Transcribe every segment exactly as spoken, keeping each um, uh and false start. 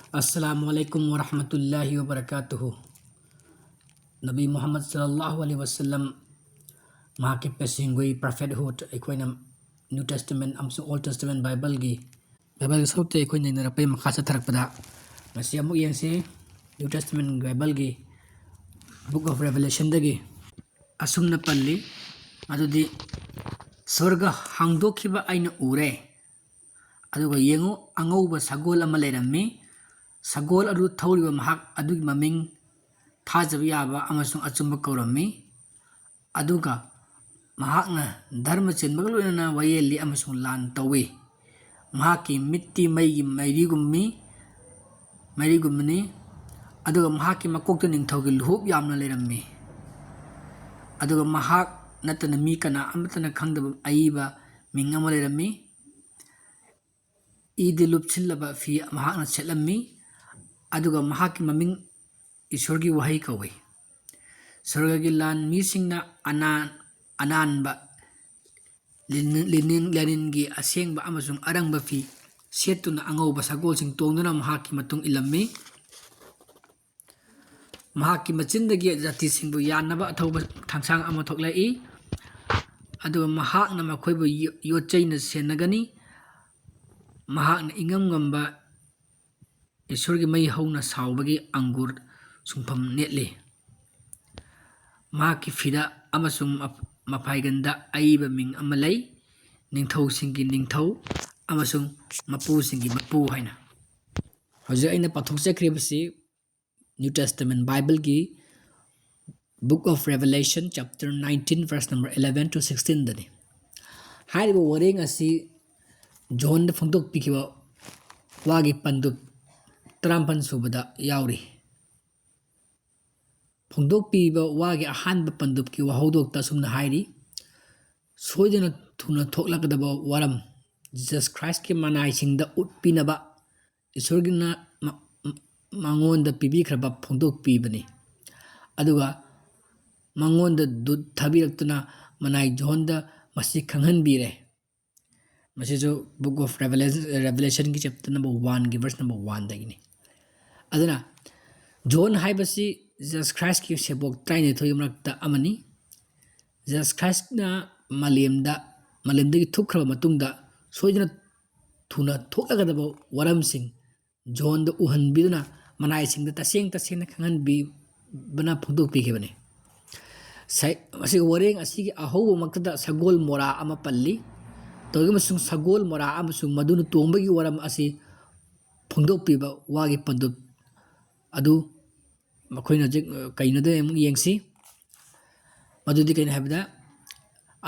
Assalamu alaikum warahmatullahi wabarakatuh. ꯅꯕꯤ ꯃꯨꯍꯝꯃꯗ ꯁꯜꯂꯜꯂꯥꯍꯨ ꯑꯂꯩꯍꯤ ꯋꯥꯁꯜꯂꯝ, ꯃꯍꯥꯛꯀꯤ ꯄꯦꯁꯦꯟꯒꯣꯏ, ꯄ꯭ꯔꯣꯐꯦꯠꯍꯨꯗ, ꯑꯩꯈꯣꯏꯅ new testament ꯑꯃꯁꯨꯡ ꯑꯣꯜ ꯇꯦꯁꯇꯃꯦꯟ ꯕꯥꯏꯕꯜꯒꯤ, ꯕꯥꯏꯕꯜꯒꯤ ꯁꯔꯨꯛꯇ ꯑꯩꯈꯣꯏ ꯅꯩꯅꯔꯛꯄꯒꯤ ꯃꯈꯥ ꯆꯠꯊꯔꯛꯄꯗ, ꯉꯁꯤ ꯑꯃꯨꯛ ꯌꯦꯡꯁꯤ ꯅ꯭ꯌꯨ ꯇꯦꯁꯇꯃꯦꯟ ꯕꯥꯏꯕꯜꯒꯤ ꯕꯨꯛ ꯑꯣꯐ ꯔꯦꯚꯦꯂꯦꯁꯟꯗꯒꯤ꯫ ꯑꯁꯨꯝꯅ ꯄꯜꯂꯤ, ꯑꯗꯨꯗꯤ ꯁ꯭ꯋꯔꯒ ꯍꯥꯡꯗꯣꯛꯈꯤꯕ ꯑꯩꯅ ꯎꯔꯦ꯫ ꯑꯗꯨꯒ ꯌꯦꯡꯉꯨ, ꯑꯉꯧꯕ ꯁꯒꯣꯜ ꯑꯃ ꯂꯩꯔꯝꯃꯤ꯫ ꯁꯒꯣꯜ ꯑꯗꯨ ꯊꯧꯔꯤꯕ ꯃꯍꯥꯛ ꯑꯗꯨꯒꯤ ꯃꯃꯤꯡ ꯊꯥꯖꯕ ꯌꯥꯕ ꯑꯃꯁꯨꯡ ꯑꯆꯨꯝꯕ ꯀꯧꯔꯝꯃꯤ꯫ ꯑꯗꯨꯒ ꯃꯍꯥꯛꯅ ꯙꯔꯃ ꯆꯦꯟꯕꯒ ꯂꯣꯏꯅꯅ ꯋꯥꯌꯦꯜꯂꯤ ꯑꯃꯁꯨꯡ ꯂꯥꯟ ꯇꯧꯏ꯫ ꯃꯍꯥꯛꯀꯤ ꯃꯤꯠꯇꯤ ꯃꯩꯒꯤ ꯃꯩꯔꯤꯒꯨꯝꯃꯤ, ꯃꯩꯔꯤꯒꯨꯝꯕꯅꯤ꯫ ꯑꯗꯨꯒ ꯃꯍꯥꯛꯀꯤ ꯃꯀꯣꯛꯇ ꯅꯤꯡꯊꯧꯒꯤ ꯂꯨꯍꯨꯞ ꯌꯥꯝꯅ ꯂꯩꯔꯝꯃꯤ꯫ ꯑꯗꯨꯒ ꯃꯍꯥꯛ ꯅꯠꯇꯅ ꯃꯤ ꯀꯅꯥ ꯑꯃꯠꯇꯅ ꯈꯪꯗꯕ ꯑꯏꯕ ꯃꯤꯡ ꯑꯃ ꯂꯩꯔꯝꯃꯤ꯫ ꯏꯗꯤ ꯂꯨꯞꯁꯤꯜꯂꯕ ꯐꯤ ꯃꯍꯥꯛꯅ ꯁꯦꯠꯂꯝꯃꯤ꯫ ꯑꯗꯨꯒ ꯃꯍꯥꯛꯀꯤ ꯃꯃꯤꯡ ꯏꯁꯣꯔꯒꯤ ꯋꯥꯍꯩ ꯀꯧꯏ꯫ ꯁ꯭ꯋꯔꯒꯒꯤ ꯂꯥꯟꯃꯤꯁꯤꯡꯅ ꯑꯅꯥꯟ-, ꯑꯅꯥꯟꯕ ꯂꯤꯅꯤꯟ-, ꯂꯤꯅꯤꯟ-, ꯂꯦꯅꯤꯟꯒꯤ ꯑꯁꯦꯡꯕ ꯑꯃꯁꯨꯡ ꯑꯔꯪꯕ ꯐꯤ ꯁꯦꯠꯇꯨꯅ ꯑꯉꯧꯕ ꯁꯒꯣꯜꯁꯤꯡ ꯇꯣꯡꯗꯨꯅ ꯃꯍꯥꯛꯀꯤ ꯃꯇꯨꯡ ꯏꯜꯂꯝꯃꯤ꯫ ꯃꯍꯥꯛꯀꯤ ꯃꯆꯤꯟꯗꯒꯤ ꯖꯥꯇꯤꯁꯤꯡꯕꯨ ꯌꯥꯟꯅꯕ ꯑꯊꯧꯕ ꯊꯥꯡꯁꯥꯡ ꯑꯃ ꯊꯣꯛꯂꯛꯏ, ꯑꯗꯨꯒ ꯃꯍꯥꯛꯅ ꯃꯈꯣꯏꯕꯨ ꯌꯣ-, ꯌꯣꯠꯆꯩꯅ ꯁꯦꯟꯅꯒꯅꯤ꯫ ꯃꯍꯥꯛꯅ ꯏꯉꯝ ꯉꯝꯕ ꯏꯁꯣꯔꯒꯤ ꯃꯩ ꯍꯧꯅ ꯁꯥꯎꯕꯒꯤ ꯑꯪꯒꯨꯔ ꯁꯨꯡꯐꯝ ꯅꯦꯠꯂꯤ꯫ ꯃꯍꯥꯛꯀꯤ ꯐꯤꯗ ꯑꯃꯁꯨꯡ ꯃꯞ-, ꯃꯐꯥꯏꯒꯟꯗ ꯑꯏꯕ ꯃꯤꯡ ꯑꯃ ꯂꯩ, ꯅꯤꯡꯊꯧꯁꯤꯡꯒꯤ ꯅꯤꯡꯊꯧ ꯑꯃꯁꯨꯡ ꯃꯄꯨꯁꯤꯡꯒꯤ ꯃꯄꯨ ꯍꯥꯏꯅ꯫ ꯍꯧꯖꯤꯛ ꯑꯩꯅ ꯄꯥꯊꯣꯛꯆꯈ꯭ꯔꯤꯕꯁꯤ ꯅ꯭ꯌꯨ ꯇꯦꯁꯇꯃꯦꯟ ꯕꯥꯏꯕꯜꯒꯤ Book of Revelation, chapter nineteen, verse number eleven to sixteenꯗꯅꯤ꯫ ꯍꯥꯏꯔꯤꯕ ꯋꯥꯔꯦꯡ ꯑꯁꯤ ꯖꯣꯟꯗ ꯐꯣꯡꯗꯣꯛꯄꯤꯈꯤꯕ ꯋꯥꯒꯤ ꯄꯟꯗꯨꯞ ꯇꯔꯥꯃꯥꯄꯟ ꯁꯨꯕꯗ ꯌꯥꯎꯔꯤ꯫ ꯐꯣꯡꯗꯣꯛꯄꯤꯕ ꯋꯥꯒꯤ ꯑꯍꯥꯟꯕ ꯄꯟꯗꯨꯞꯀꯤ ꯋꯥꯍꯧꯗꯣꯛꯇ ꯑꯁꯨꯝꯅ ꯍꯥꯏꯔꯤ, ꯁꯣꯏꯗꯅ ꯊꯨꯅ ꯊꯣꯛꯂꯛꯀꯗꯕ ꯋꯥꯔꯝ, ꯖꯤꯁꯁ ꯈ꯭ꯔꯥꯏꯁꯀꯤ ꯃꯅꯥꯏꯁꯤꯡꯗ ꯎꯠꯄꯤꯅꯕ ꯏꯁꯣꯔꯒꯤꯅ ꯃ-, ꯃ-, ꯃꯉꯣꯟꯗ ꯄꯤꯕꯤꯈ꯭ꯔꯕ ꯐꯣꯡꯗꯣꯛꯄꯤꯕꯅꯤ꯫ ꯑꯗꯨꯒ ꯃꯉꯣꯟꯗ ꯗꯨꯠ ꯊꯥꯕꯤꯔꯛꯇꯨꯅ ꯃꯅꯥꯏ ꯖꯣꯟꯗ ꯃꯁꯤ ꯈꯪꯍꯟꯕꯤꯔꯦ꯫ ꯃꯁꯤꯁꯨ Book of Revelation, Revelationꯒꯤ chapter number oneꯒꯤ verse number oneꯗꯒꯤꯅꯤ꯫ ꯑꯗꯨꯅ ꯖꯣꯟ ꯍꯥꯏꯕꯁꯤ ꯖꯤꯁꯁ ꯈ꯭ꯔꯥꯏꯁꯀꯤ ꯁꯦꯕꯣꯛ ꯇꯔꯥꯅꯤꯊꯣꯏꯒꯤ ꯃꯔꯛꯇ ꯑꯃꯅꯤ꯫ ꯖꯤꯁꯁ ꯈ꯭ꯔꯥꯏꯁꯅ ꯃꯥꯂꯦꯝꯗ, ꯃꯥꯂꯦꯝꯗꯒꯤ ꯊꯣꯛꯈ꯭ꯔꯕ ꯃꯇꯨꯡꯗ ꯁꯣꯏꯗꯅ ꯊꯨꯅ ꯊꯣꯛꯂꯒꯗꯕ ꯋꯥꯔꯝꯁꯤꯡ ꯖꯣꯟꯗ ꯎꯍꯟꯕꯤꯗꯨꯅ ꯃꯅꯥꯏꯁꯤꯡꯗ ꯇꯁꯦꯡ ꯇꯁꯦꯡꯅ ꯈꯪꯍꯟꯕꯤꯕꯅ ꯐꯣꯡꯗꯣꯛꯄꯤꯈꯤꯕꯅꯤ꯫ ꯁꯩ-, ꯃꯁꯤꯒꯤ ꯋꯥꯔꯦꯡ ꯑꯁꯤꯒꯤ ꯑꯍꯧꯕꯃꯛꯇꯗ ꯁꯒꯣꯜ ꯃꯣꯔꯥ ꯑꯃ ꯄꯜꯂꯤ꯫ ꯇꯧꯏꯒꯨꯝꯕꯁꯨꯡ ꯁꯒꯣꯜ ꯃꯣꯔꯥ ꯑꯃꯁꯨꯡ ꯃꯗꯨꯅ ꯇꯣꯡꯕꯒꯤ ꯋꯥꯔꯝ ꯑꯁꯤ ꯐꯣꯡꯗꯣꯛꯄꯤꯕ ꯋꯥꯒꯤ ꯄꯟꯗꯨꯞ ꯑꯗꯨ ꯃꯈꯣꯏꯅ ꯍꯧꯖꯤꯛ, ꯑ, ꯀꯩꯅꯣꯗ ꯑꯃꯨꯛ ꯌꯦꯡꯁꯤ꯫ ꯃꯗꯨꯗꯤ ꯀꯩꯅꯣ ꯍꯥꯏꯕꯗ,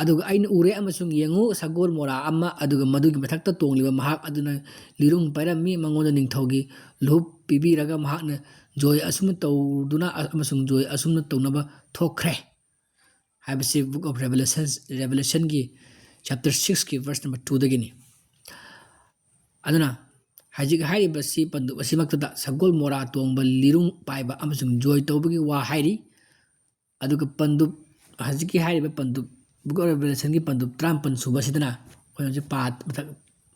"ꯑꯗꯨꯒ ꯑꯩꯅ ꯎꯔꯦ ꯑꯃꯁꯨꯡ ꯌꯦꯡꯉꯨ, ꯁꯒꯣꯜ ꯃꯣꯔꯥ ꯑꯃ, ꯑꯗꯨꯒ ꯃꯗꯨꯒꯤ ꯃꯊꯛꯇ ꯇꯣꯡꯂꯤꯕ ꯃꯍꯥꯛ ꯑꯗꯨꯅ ꯂꯤꯔꯨꯡ ꯄꯥꯏꯔꯝꯃꯤ, ꯃꯉꯣꯟꯗ ꯅꯤꯡꯊꯧꯒꯤ ꯂꯨꯍꯨꯞ ꯄꯤꯕꯤꯔꯒ ꯃꯍꯥꯛꯅ ꯖꯣꯏ ꯑꯁꯨꯝꯅ ꯇꯧꯗꯨꯅ ꯑꯃꯁꯨꯡ ꯖꯣꯏ ꯑꯁꯨꯝꯅ ꯇꯧꯅꯕ ꯊꯣꯛꯈ꯭ꯔꯦ" ꯍꯥꯏꯕꯁꯤ Book of Revelation, Revelationꯒꯤ chapter sixꯀꯤ verse number twoꯗꯒꯤꯅꯤ꯫ ꯑꯗꯨꯅ ꯍꯧꯖꯤꯛ ꯍꯥꯏꯔꯤꯕꯁꯤ ꯄꯟꯗꯨꯞ ꯑꯁꯤꯃꯛꯇꯗ ꯁꯒꯣꯜ ꯃꯣꯔꯥ ꯇꯣꯡꯕ, ꯂꯤꯔꯨꯡ ꯄꯥꯏꯕ ꯑꯃꯁꯨꯡ ꯖꯣꯏ ꯇꯧꯕꯒꯤ ꯋꯥ ꯍꯥꯏꯔꯤ꯫ ꯑꯗꯨꯒ ꯄꯟꯗꯨꯞ, ꯍꯧꯖꯤꯛꯀꯤ ꯍꯥꯏꯔꯤꯕ ꯄꯟꯗꯨꯞ, Book of Revelationꯒꯤ ꯄꯟꯗꯨꯞ ꯇꯔꯥꯃꯥꯄꯟ ꯁꯨꯕꯁꯤꯗꯅ ꯑꯩꯈꯣꯏꯅ ꯍꯧꯖꯤꯛ ꯄꯥ-, ꯃꯊꯛ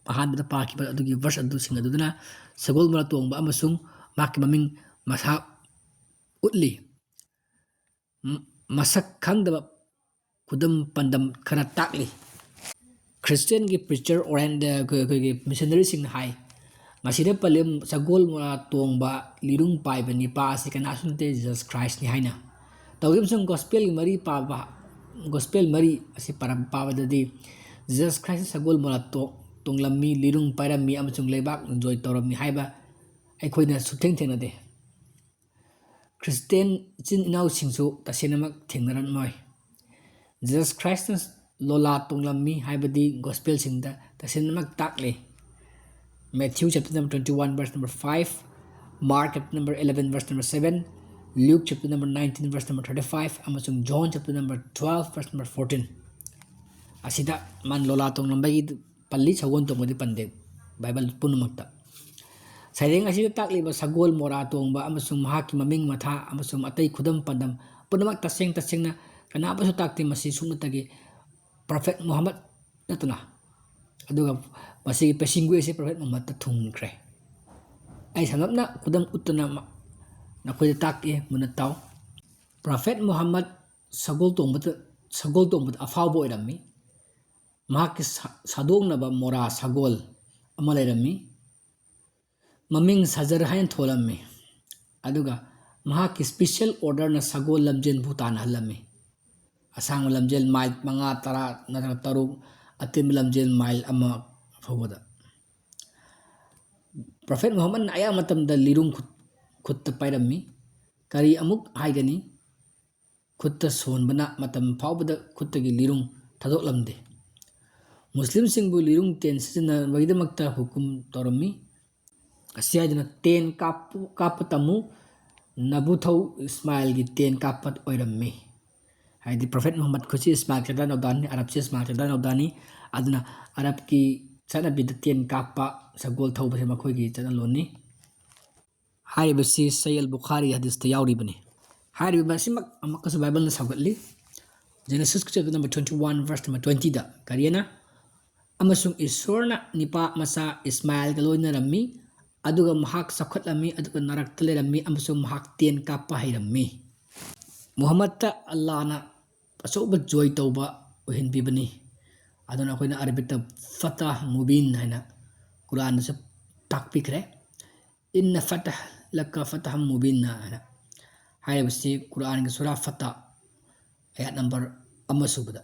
ꯑꯍꯥꯟꯕꯗ ꯄꯥꯈꯤꯕ ꯑꯗꯨꯒꯤ verse ꯑꯗꯨꯁꯤꯡ ꯑꯗꯨꯗꯅ ꯁꯒꯣꯜ ꯃꯣꯔꯥ ꯇꯣꯡꯕ ꯑꯃꯁꯨꯡ ꯃꯍꯥꯛꯀꯤ ꯃꯃꯤꯡ ꯃꯁꯥ ꯎꯠꯂꯤ꯫ ꯃ-, ꯃꯁꯛ ꯈꯪꯗꯕ ꯈꯨꯗꯝ ꯄꯥꯟꯗꯝ ꯈꯔ ꯇꯥꯛꯂꯤ꯫ ꯈ꯭ꯔꯤꯁꯇꯤꯌꯥꯟꯒꯤ preacher ꯑꯣꯔꯦꯟ-, ꯑꯩꯈꯣꯏ-, ꯑꯩꯈꯣꯏꯒꯤ missionaryꯁꯤꯡꯅ ꯍꯥꯏ, ꯃꯁꯤꯗ ꯄꯜꯂꯤꯕ ꯁꯒꯣꯜ ꯃꯣꯔꯥ ꯇꯣꯡꯕ, ꯂꯤꯔꯨꯡ ꯄꯥꯏꯕ ꯅꯤꯄꯥ ꯑꯁꯤ ꯀꯅꯥꯁꯨ ꯅꯠꯇꯦ, ꯖꯤꯁꯁ ꯈ꯭ꯔꯥꯏꯁꯅꯤ ꯍꯥꯏꯅ꯫ ꯇꯧꯏꯒꯨꯝꯕꯁꯨꯡ gospelꯒꯤ ꯃꯔꯤ ꯄꯥꯕ, gospel ꯃꯔꯤ ꯑꯁꯤ ꯄꯥꯔꯝ-, ꯄꯥꯕꯗꯗꯤ ꯖꯤꯁꯁ ꯈ꯭ꯔꯥꯏꯁꯅ ꯁꯒꯣꯜ ꯃꯣꯔꯥ ꯇꯣ-, ꯇꯣꯡꯂꯝꯃꯤ, ꯂꯤꯔꯨꯡ ꯄꯥꯏꯔꯝꯃꯤ ꯑꯃꯁꯨꯡ ꯂꯩꯕꯥꯛ ꯖꯣꯏ ꯇꯧꯔꯝꯃꯤ ꯍꯥꯏꯕ ꯑꯩꯈꯣꯏꯅ ꯁꯨꯛꯊꯦꯡ ꯊꯦꯡꯅꯗꯦ꯫ ꯈ꯭ꯔꯤꯁꯇꯤꯌꯥꯟ ꯏꯆꯤꯟ ꯏꯅꯥꯎꯁꯤꯡꯁꯨ ꯇꯁꯦꯡꯅꯃꯛ ꯊꯦꯡꯅꯔꯝꯃꯣꯏ꯫ ꯖꯤꯁꯁ ꯈ꯭ꯔꯥꯏꯁꯅ ꯂꯣꯂꯥ ꯇꯣꯡꯂꯝꯃꯤ ꯍꯥꯏꯕꯗꯤ gospelꯁꯤꯡꯗ ꯇꯁꯦꯡꯅꯃꯛ ꯇꯥꯛꯂꯤ꯫ Matthew chapter number twenty-one verse number five, Mark chapter number eleven verse number seven, Luke chapter number nineteen verse number thirty-five, ꯑꯃꯁꯨꯡ John chapter number twelve verse number fourteen꯫ ꯑꯁꯤꯗ ꯃꯥꯅ ꯂꯣꯂꯥ ꯇꯣꯡꯂꯝꯕꯒꯤ ꯄꯜꯂꯤ, ꯁꯒꯣꯜ ꯇꯣꯡꯕꯗꯤ ꯄꯟꯗꯦ ꯕꯥꯏꯕꯜ ꯄꯨꯝꯅꯃꯛꯇ꯫ ꯁꯩꯔꯦꯡ ꯑꯁꯤꯗ ꯇꯥꯛꯂꯤꯕ ꯁꯒꯣꯜ ꯃꯣꯔꯥ ꯇꯣꯡꯕ ꯑꯃꯁꯨꯡ ꯃꯍꯥꯛꯀꯤ ꯃꯃꯤꯡ ꯃꯊꯥ ꯑꯃꯁꯨꯡ ꯑꯇꯩ ꯈꯨꯗꯝ ꯄꯥꯟꯗꯝ ꯄꯨꯝꯅꯃꯛ ꯇꯁꯦꯡ ꯇꯁꯦꯡꯅ ꯀꯅꯥꯕꯨꯁꯨ ꯇꯥꯛꯇꯦ꯫ ꯃꯁꯤ ꯁꯨꯞꯅꯇꯒꯤ Prophet ꯃꯨꯍꯝꯃꯗ ꯅꯠꯇꯅ, ꯑꯗꯨꯒ ꯃꯁꯤꯒꯤ ꯄꯦꯁꯤꯡꯒ꯭ꯋꯦ ꯑꯁꯤ Prophet ꯃꯨꯍꯝꯃꯗꯇ ꯊꯨꯡꯈ꯭ꯔꯦ꯫ ꯑꯩ ꯁꯝꯂꯞꯅ ꯈꯨꯗꯝ ꯎꯠꯇꯨꯅ ꯃ-, ꯅꯈꯣꯏꯗ ꯇꯥꯛꯀꯦ, ꯃꯨꯟꯅ ꯇꯥꯎ꯫ Prophet ꯃꯨꯍꯝꯃꯗ ꯁꯒꯣꯜ ꯇꯣꯡꯕꯗ, ꯁꯒꯣꯜ ꯇꯣꯡꯕꯗ ꯑꯐꯥꯎꯕ ꯑꯣꯏꯔꯝꯃꯤ꯫ ꯃꯍꯥꯛꯀꯤ ꯁꯥ-, ꯁꯥꯗꯣꯡꯅꯕ ꯃꯣꯔꯥ ꯁꯒꯣꯜ ꯑꯃ ꯂꯩꯔꯝꯃꯤ꯫ ꯃꯃꯤꯡ ꯁꯖꯔ ꯍꯥꯏꯅ ꯊꯣꯜꯂꯝꯃꯤ꯫ ꯑꯗꯨꯒ ꯃꯍꯥꯛꯀꯤ special orderꯅ ꯁꯒꯣꯜ ꯂꯝꯖꯦꯟꯕꯨ ꯇꯥꯟꯅꯍꯜꯂꯝꯃꯤ꯫ ꯑꯁꯥꯡꯕ ꯂꯝꯖꯦꯜ ꯃꯥꯏꯜ ꯃꯉꯥ, ꯇꯔꯥ ꯅꯠꯇ꯭ꯔꯒ ꯇꯔꯨꯛ, ꯑꯇꯦꯟꯕ ꯂꯝꯖꯦꯜ ꯃꯥꯏꯜ ꯑꯃ ꯐꯥꯎꯕꯗ꯫ Prophet ꯃꯨꯍꯝꯃꯗꯅ ꯑꯌꯥꯝꯕ ꯃꯇꯝꯗ ꯂꯤꯔꯨꯡ ꯈꯨꯠ-, ꯈꯨꯠꯇ ꯄꯥꯏꯔꯝꯃꯤ꯫ ꯀꯔꯤ ꯑꯃꯨꯛ ꯍꯥꯏꯒꯅꯤ? ꯈꯨꯠꯇ ꯁꯣꯟꯕꯅ ꯃꯇꯝ ꯐꯥꯎꯕꯗ ꯈꯨꯠꯇꯒꯤ ꯂꯤꯔꯨꯡ ꯊꯥꯗꯣꯛꯂꯝꯗꯦ꯫ ꯃꯨꯁꯂꯤꯝꯁꯤꯡꯕꯨ ꯂꯤꯔꯨꯡ ꯇꯦꯟ ꯁꯤꯖꯤꯟꯅꯕꯒꯤꯗꯃꯛꯇ ꯍꯨꯀꯨꯝ ꯇꯧꯔꯝꯃꯤ꯫ ꯑꯁꯤ ꯍꯥꯏꯗꯨꯅ ꯇꯦꯟ ꯀꯥꯞꯄꯨ-, ꯀꯥꯞꯄ ꯇꯝꯃꯨ, ꯅꯕꯨꯊꯧ ꯏꯁꯃꯥꯏꯜꯒꯤ ꯇꯦꯟ ꯀꯥꯞꯄ ꯑꯣꯏꯔꯝꯃꯤ꯫ ꯍꯥꯏꯗꯤ Prophet ꯃꯨꯍꯝꯃꯗ ꯈꯨꯠꯁꯤ ꯏꯁꯃꯥꯏꯜ ꯆꯗꯥꯟ ꯅꯧꯗꯥꯅꯤ, ꯑꯔꯕꯁꯤ ꯏꯁꯃꯥꯏꯜ ꯆꯗꯥꯟ ꯅꯧꯗꯥꯅꯤ꯫ ꯑꯗꯨꯅ ꯑꯔꯕꯀꯤ ꯆꯠꯅꯕꯤꯗ ꯇꯦꯟ ꯀꯥꯞꯄ, ꯁꯒꯣꯜ ꯊꯧꯕꯁꯦ ꯃꯈꯣꯏꯒꯤ ꯆꯠꯅꯂꯣꯟꯅꯤ꯫ ꯍꯥꯏꯔꯤꯕꯁꯤ ꯁꯍꯤꯍ ꯑꯜ ꯕꯨꯈꯥꯔꯤ ꯍꯗꯤꯁꯇ ꯌꯥꯎꯔꯤꯕꯅꯤ꯫ ꯍꯥꯏꯔꯤꯕ ꯑꯁꯤꯃꯛ ꯑꯃꯨꯛꯀꯁꯨ ꯕꯥꯏꯕꯜꯅ ꯁꯧꯒꯠꯂꯤ꯫ Genesis chapter number twenty one, verse number twenty ꯗ ꯀꯔꯤ ꯍꯥꯏꯅ? "ꯑꯃꯁꯨꯡ ꯏꯁꯣꯔꯅ ꯅꯤꯄꯥ ꯃꯆꯥ ꯏꯁꯃꯥꯏꯜꯒ ꯂꯣꯏꯅꯔꯝꯃꯤ, ꯑꯗꯨꯒ ꯃꯍꯥꯛ ꯆꯥꯎꯈꯠꯂꯝꯃꯤ, ꯑꯗꯨꯒ ꯅꯥꯔꯛꯇ ꯂꯩꯔꯝꯃꯤ, ꯑꯃꯁꯨꯡ ꯃꯍꯥꯛ ꯇꯦꯟ ꯀꯥꯞꯄ ꯍꯩꯔꯝꯃꯤ꯫" ꯃꯨꯍꯝꯃꯗꯇ ꯑꯜꯂꯥꯍꯅ ꯑꯆꯧꯕ ꯖꯣꯏ ꯇꯧꯕ ꯑꯣꯏꯍꯟꯕꯤꯕꯅꯤ꯫ ꯑꯗꯨꯅ ꯑꯩꯈꯣꯏꯅ ꯑꯔꯕꯤꯛꯇ ꯐꯇꯥꯍ ꯃꯨꯕꯤꯟ ꯍꯥꯏꯅ ꯀꯨꯔꯥꯟꯗꯁꯨ ꯇꯥꯛꯄꯤꯈ꯭ꯔꯦ꯫ "ꯏꯟꯅ ꯐꯇꯍ ꯂꯀ ꯐꯇꯍꯝ ꯃꯨꯕꯤꯟꯅ" ꯍꯥꯏꯅ ꯍꯥꯏꯔꯤꯕꯁꯤ ꯀꯨꯔꯥꯟꯒꯤ ꯁꯨꯔꯥ ꯐꯇꯥ, ꯑꯌꯥꯠ ꯅꯝꯕꯔ ꯑꯃ ꯁꯨꯕꯗ,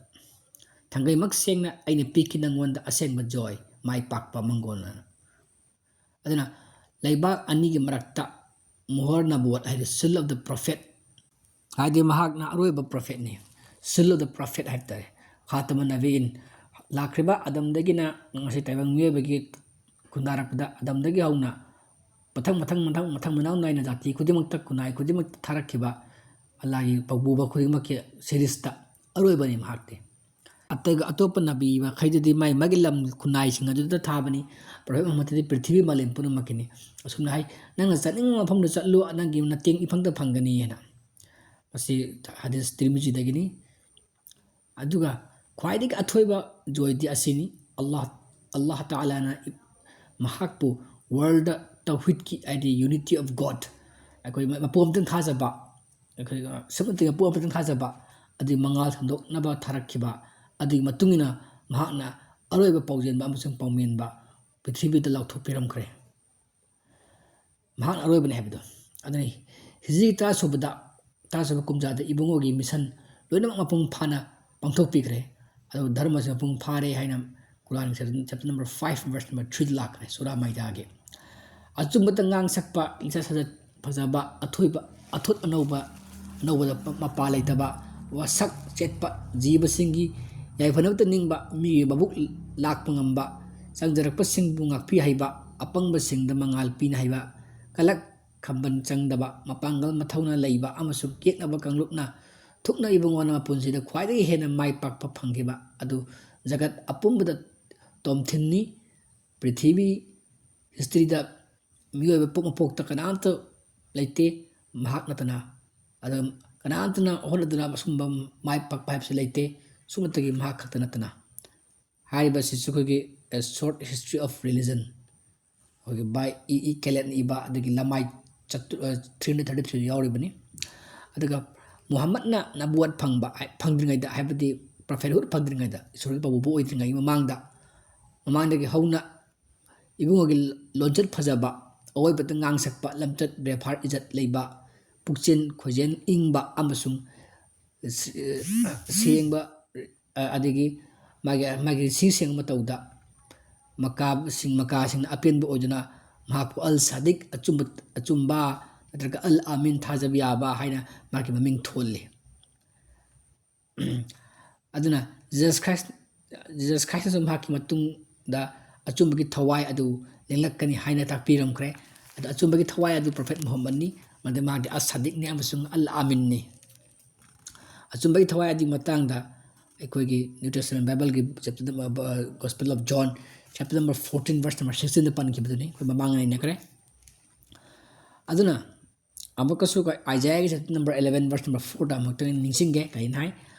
"ꯊꯥꯡꯒꯩꯃꯛ ꯁꯦꯡꯅ ꯑꯩꯅ ꯄꯤꯈꯤ ꯅꯪꯉꯣꯟꯗ ꯑꯁꯦꯡꯕ ꯖꯣꯏ, ꯃꯥꯏ ꯄꯥꯛꯄ ꯃꯪꯒꯣꯜ" ꯍꯥꯏꯅ꯫ ꯑꯗꯨꯅ ꯂꯩꯕꯥꯛ ꯑꯅꯤꯒꯤ ꯃꯔꯛꯇ ꯃꯨꯍꯔ ꯅꯕꯨꯋꯠ ꯍꯥꯏꯗꯤ seal of the prophet, ꯍꯥꯏꯗꯤ ꯃꯍꯥꯛꯅ ꯑꯔꯣꯏꯕ prophetꯅꯤ, seal of the prophet ꯍꯥꯏꯕ ꯇꯥꯔꯦ꯫ ꯈꯥꯇꯃ ꯅꯕꯤꯌꯤꯟ, ꯂꯥꯛꯈ꯭ꯔꯤꯕ ꯑꯗꯝꯗꯒꯤꯅ ꯉꯁꯤ ꯇꯥꯏꯕꯪ ꯃꯤꯑꯣꯏꯕꯒꯤ ꯈꯨꯟꯗꯥꯔꯛꯄꯗ, ꯑꯗꯝꯗꯒꯤ ꯍꯧꯅ ꯃꯊꯪ ꯃꯊꯪ ꯃꯊꯪ ꯃꯊꯪ ꯃꯅꯥꯎ ꯅꯥꯏꯅ ꯖꯥꯇꯤ ꯈꯨꯗꯤꯡꯃꯛꯇ, ꯈꯨꯟꯅꯥꯏ ꯈꯨꯗꯤꯡꯃꯛꯇ ꯊꯥꯔꯛꯈꯤꯕ ꯑꯜꯂꯥꯍꯒꯤ ꯄꯧꯕꯨꯕ ꯈꯨꯗꯤꯡꯃꯛꯀꯤ ꯁꯤꯔꯤꯁꯇ ꯑꯔꯣꯏꯕꯅꯤ ꯃꯍꯥꯛꯇꯤ꯫ ꯑꯇꯩ ꯑꯇꯣꯞꯄ ꯅꯕꯤ ꯃꯈꯩꯗꯨꯗꯤ ꯃꯥꯏ ꯃꯥꯒꯤ ꯂꯝ ꯈꯨꯟꯅꯥꯏꯁꯤꯡ ꯑꯗꯨꯗ ꯊꯥꯕꯅꯤ꯫ ꯄ꯭ꯔꯣꯐꯦꯠ ꯃꯨꯍꯝꯃꯗꯇꯗꯤ ꯄ꯭ꯔꯤꯊꯤꯕꯤ ꯃꯥꯂꯦꯝ ꯄꯨꯝꯅꯃꯛꯀꯤꯅꯤ꯫ ꯑꯁꯨꯝꯅ ꯍꯥꯏ, "ꯅꯪꯅ ꯆꯠꯅꯤꯡꯕ ꯃꯐꯝꯗ ꯆꯠꯂꯨ, ꯅꯪꯒꯤ ꯃꯇꯦꯡ ꯏꯐꯪꯗ ꯐꯪꯒꯅꯤ" ꯍꯥꯏꯅ꯫ ꯃꯁꯤ ꯍꯗꯤꯁ ꯇꯤꯔꯃꯤꯖꯤꯗꯒꯤꯅꯤ꯫ ꯑꯗꯨꯒ ꯈ꯭ꯋꯥꯏꯗꯒꯤ ꯑꯊꯣꯏꯕ ꯖꯣꯏꯗꯤ ꯑꯁꯤꯅꯤ, ꯑꯜꯂꯥꯍ, ꯑꯜꯂꯥꯍ ꯇꯥꯂꯥꯅ ꯃꯍꯥꯛꯄꯨ ꯋꯥꯔꯜꯗ ꯇꯧꯍꯤꯗꯀꯤ ꯍꯥꯏꯗꯤ unity of God, ꯑꯩꯈꯣꯏ ꯃꯄꯨ ꯑꯃꯇꯪ ꯊꯥꯖꯕ, ꯑꯩꯈꯣꯏ ꯁꯨꯞꯅꯇꯒꯤ ꯃꯄꯨ ꯑꯃꯇꯪ ꯊꯥꯖꯕ, ꯑꯗꯨꯒꯤ ꯃꯉꯥꯜ ꯁꯟꯗꯣꯛꯅꯕ ꯊꯥꯔꯛꯈꯤꯕ, ꯑꯗꯨꯒꯤ ꯃꯇꯨꯡ ꯏꯟꯅ ꯃꯍꯥꯛꯅ ꯑꯔꯣꯏꯕ ꯄꯥꯎꯖꯦꯟꯕ ꯑꯃꯁꯨꯡ ꯄꯥꯎꯃꯦꯟꯕ ꯄ꯭ꯔꯤꯊꯤꯕꯤꯗ ꯂꯥꯎꯊꯣꯛꯄꯤꯔꯝꯈ꯭ꯔꯦ꯫ ꯃꯍꯥꯛꯅ ꯑꯔꯣꯏꯕꯅꯤ ꯍꯥꯏꯕꯗꯣ꯫ ꯑꯗꯨꯅ ꯍꯤꯖ꯭ꯔꯤ ꯇꯔꯥꯁꯨꯕꯗ, ꯇꯔꯥꯁꯨꯕ ꯀꯨꯝꯖꯥꯗ ꯏꯕꯨꯡꯉꯣꯒꯤ ꯃꯤꯁꯟ ꯂꯣꯏꯅꯃꯛ ꯃꯄꯨꯡ ꯐꯥꯅ ꯄꯥꯡꯊꯣꯛꯄꯤꯈ꯭ꯔꯦ꯫ ꯑꯗꯨ ꯙꯔꯃꯁꯤ ꯃꯄꯨꯡ ꯐꯥꯔꯦ ꯍꯥꯏꯅ ꯀꯨꯔꯥꯟꯒꯤ chapter number five verse number ꯊ꯭ꯔꯤꯗ ꯂꯥꯛꯈ꯭ꯔꯦ, ꯁꯨꯔꯥ ꯃꯥꯏꯗꯥꯒꯤ꯫ ꯑꯆꯨꯝꯕꯇ ꯉꯥꯡ ꯁꯛꯄ, ꯂꯤꯆꯠ ꯁꯥꯖꯠ ꯐꯖꯕ, ꯑꯊꯣꯏꯕ, ꯑꯊꯣꯠ ꯑꯅꯧꯕ, ꯑꯅꯧꯕꯗ ꯃꯄꯥ ꯂꯩꯇꯕ, ꯋꯥꯁꯛ ꯆꯦꯠꯄ, ꯖꯤꯕꯁꯤꯡꯒꯤ ꯌꯥꯏꯐꯅꯕꯇ ꯅꯤꯡꯕ, ꯃꯤꯒꯤ ꯃꯕꯨꯛ ꯂꯥꯛꯄ ꯉꯝꯕ, ꯆꯪꯖꯔꯛꯄꯁꯤꯡꯕꯨ ꯉꯥꯛꯄꯤ ꯍꯩꯕ, ꯑꯄꯪꯕꯁꯤꯡꯗ ꯃꯉꯥꯜ ꯄꯤꯅ ꯍꯩꯕ, ꯀꯂꯛ ꯈꯝꯕꯟ ꯆꯪꯗꯕ, ꯃꯄꯥꯡꯒꯜ ꯃꯊꯧꯅꯥ ꯂꯩꯕ ꯑꯃꯁꯨꯡ ꯌꯦꯛꯅꯕ ꯀꯥꯡꯂꯨꯞꯅ ꯊꯨꯡꯅ ꯏꯕꯨꯡꯉꯣꯅ ꯃꯄꯨꯟꯁꯤꯗ ꯈ꯭ꯋꯥꯏꯗꯒꯤ ꯍꯦꯟꯅ ꯃꯥꯏ ꯄꯥꯛꯄ ꯐꯪꯈꯤꯕ ꯑꯗꯨ ꯖꯒꯠ ꯑꯄꯨꯝꯕꯗ ꯇꯣꯝꯊꯤꯟꯅꯤ꯫ ꯄ꯭ꯔꯤꯊꯤꯕꯤ ꯍꯤꯁꯇ꯭ꯔꯤꯗ ꯃꯤꯑꯣꯏꯕ ꯄꯣꯛ ꯃꯄꯣꯛꯇ ꯀꯅꯥꯝꯇ ꯂꯩꯇꯦ ꯃꯍꯥꯛ ꯅꯠꯇꯅ꯫ ꯑꯗꯨ ꯀꯅꯥꯝꯇꯅ ꯍꯣꯠꯅꯗꯨꯅ ꯑꯁꯨꯝꯕ ꯃꯥꯏ ꯄꯥꯛꯄ ꯍꯥꯏꯕꯁꯤ ꯂꯩꯇꯦ, ꯁꯨꯞꯅꯇꯒꯤ ꯃꯍꯥꯛ ꯈꯛꯇ ꯅꯠꯇꯅ꯫ ꯍꯥꯏꯔꯤꯕ ꯑꯁꯤꯁꯨ ꯑꯩꯈꯣꯏꯒꯤ A Short History of Religion, ꯑꯩꯈꯣꯏꯒꯤ by E E Kellett ꯏꯕ, ꯑꯗꯒꯤ ꯂꯃꯥꯏ ꯆꯥꯇ꯭ꯔꯨ-, ꯑ, three hundred thirty three ꯌꯥꯎꯔꯤꯕꯅꯤ꯫ ꯑꯗꯨꯒ ꯃꯨꯍꯝꯃꯗꯅ ꯅꯕꯨꯋꯠ ꯐꯪꯕ, ꯍꯥꯏ-, ꯐꯪꯗ꯭ꯔꯤꯉꯩꯗ, ꯍꯥꯏꯕꯗꯤ prophethood ꯐꯪꯗ꯭ꯔꯤꯉꯩꯗ, ꯏꯁꯣꯔꯒꯤ ꯄꯧꯕꯨꯕ ꯑꯣꯏꯗ꯭ꯔꯤꯉꯩꯒꯤ ꯃꯃꯥꯡꯗ, ꯃꯃꯥꯡꯗꯒꯤ ꯍꯧꯅ ꯏꯕꯨꯡꯉꯣꯒꯤ ꯂꯣꯟꯆꯠ ꯐꯖꯕ, ꯑꯑꯣꯏꯕꯇ ꯉꯥꯡꯁꯛꯄ, ꯂꯝꯆꯠ ꯕꯦꯕꯥꯔ ꯏꯖꯠ ꯂꯩꯕ, ꯄꯨꯛꯆꯦꯜ ꯈꯣꯏꯖꯦꯜ ꯏꯪꯕ ꯑꯃꯁꯨꯡ ꯁꯦꯡꯕ, ꯑ, ꯑꯗꯒꯤ ꯃꯥꯒꯤ, ꯃꯥꯒꯤ ꯁꯤꯡ ꯁꯦꯡꯕ ꯃꯇꯧꯗ ꯃꯀꯥꯁꯤꯡ, ꯃꯀꯥꯁꯤꯡꯅ ꯑꯄꯦꯟꯕ ꯑꯣꯏꯗꯨꯅ ꯃꯍꯥꯛꯄꯨ ꯑꯜ ꯁꯥꯗꯤꯛ, ꯑꯆꯨꯝꯕ, ꯑꯆꯨꯝꯕ, ꯅꯠꯇ꯭ꯔꯒ ꯑꯜ ꯑꯃꯤꯟ, ꯊꯥꯖꯕ ꯌꯥꯕ ꯍꯥꯏꯅ ꯃꯥꯒꯤ ꯃꯃꯤꯡ ꯊꯣꯜꯂꯤ꯫ ꯑꯗꯨꯅ Jesus Christ, Jesus Christꯅꯁꯨ ꯃꯍꯥꯛꯀꯤ ꯃꯇꯨꯡꯗ ꯑꯆꯨꯝꯕꯒꯤ ꯊꯋꯥꯏ ꯑꯗꯨ ꯂꯦꯡꯂꯛꯀꯅꯤ ꯍꯥꯏꯅ ꯇꯥꯛꯄꯤꯔꯝꯈ꯭ꯔꯦ꯫ ꯑꯗꯣ ꯑꯆꯨꯝꯕꯒꯤ ꯊꯋꯥꯏ ꯑꯗꯨ Prophet ꯃꯨꯍꯝꯃꯗꯅꯤ, ꯃꯔꯝꯗꯤ ꯃꯥꯗꯤ ꯑꯁ ꯁꯥꯗꯤꯛꯅꯤ ꯑꯃꯁꯨꯡ ꯑꯜ ꯑꯃꯤꯟꯅꯤ꯫ ꯑꯆꯨꯝꯕꯒꯤ ꯊꯋꯥꯏ ꯑꯗꯨꯒꯤ ꯃꯇꯥꯡꯗ ꯑꯩꯈꯣꯏꯒꯤ New Testament Bibleꯒꯤ chapter, Gospel of John chapter number fourteen verse number sixteenꯗ ꯄꯟꯈꯤꯕꯗꯨꯅꯤ, ꯑꯩꯈꯣꯏ ꯃꯃꯥꯡ ꯅꯩꯅꯈ꯭ꯔꯦ꯫ ꯑꯗꯨꯅ ꯑꯃꯨꯛꯀꯁꯨ ꯑꯩꯈꯣꯏ Isaiahꯒꯤ chapter number eleven verse number fourꯗ ꯑꯃꯨꯛꯇꯪ ꯅꯤꯡꯁꯤꯡꯒꯦ꯫ ꯀꯔꯤꯅ ꯍꯥꯏ?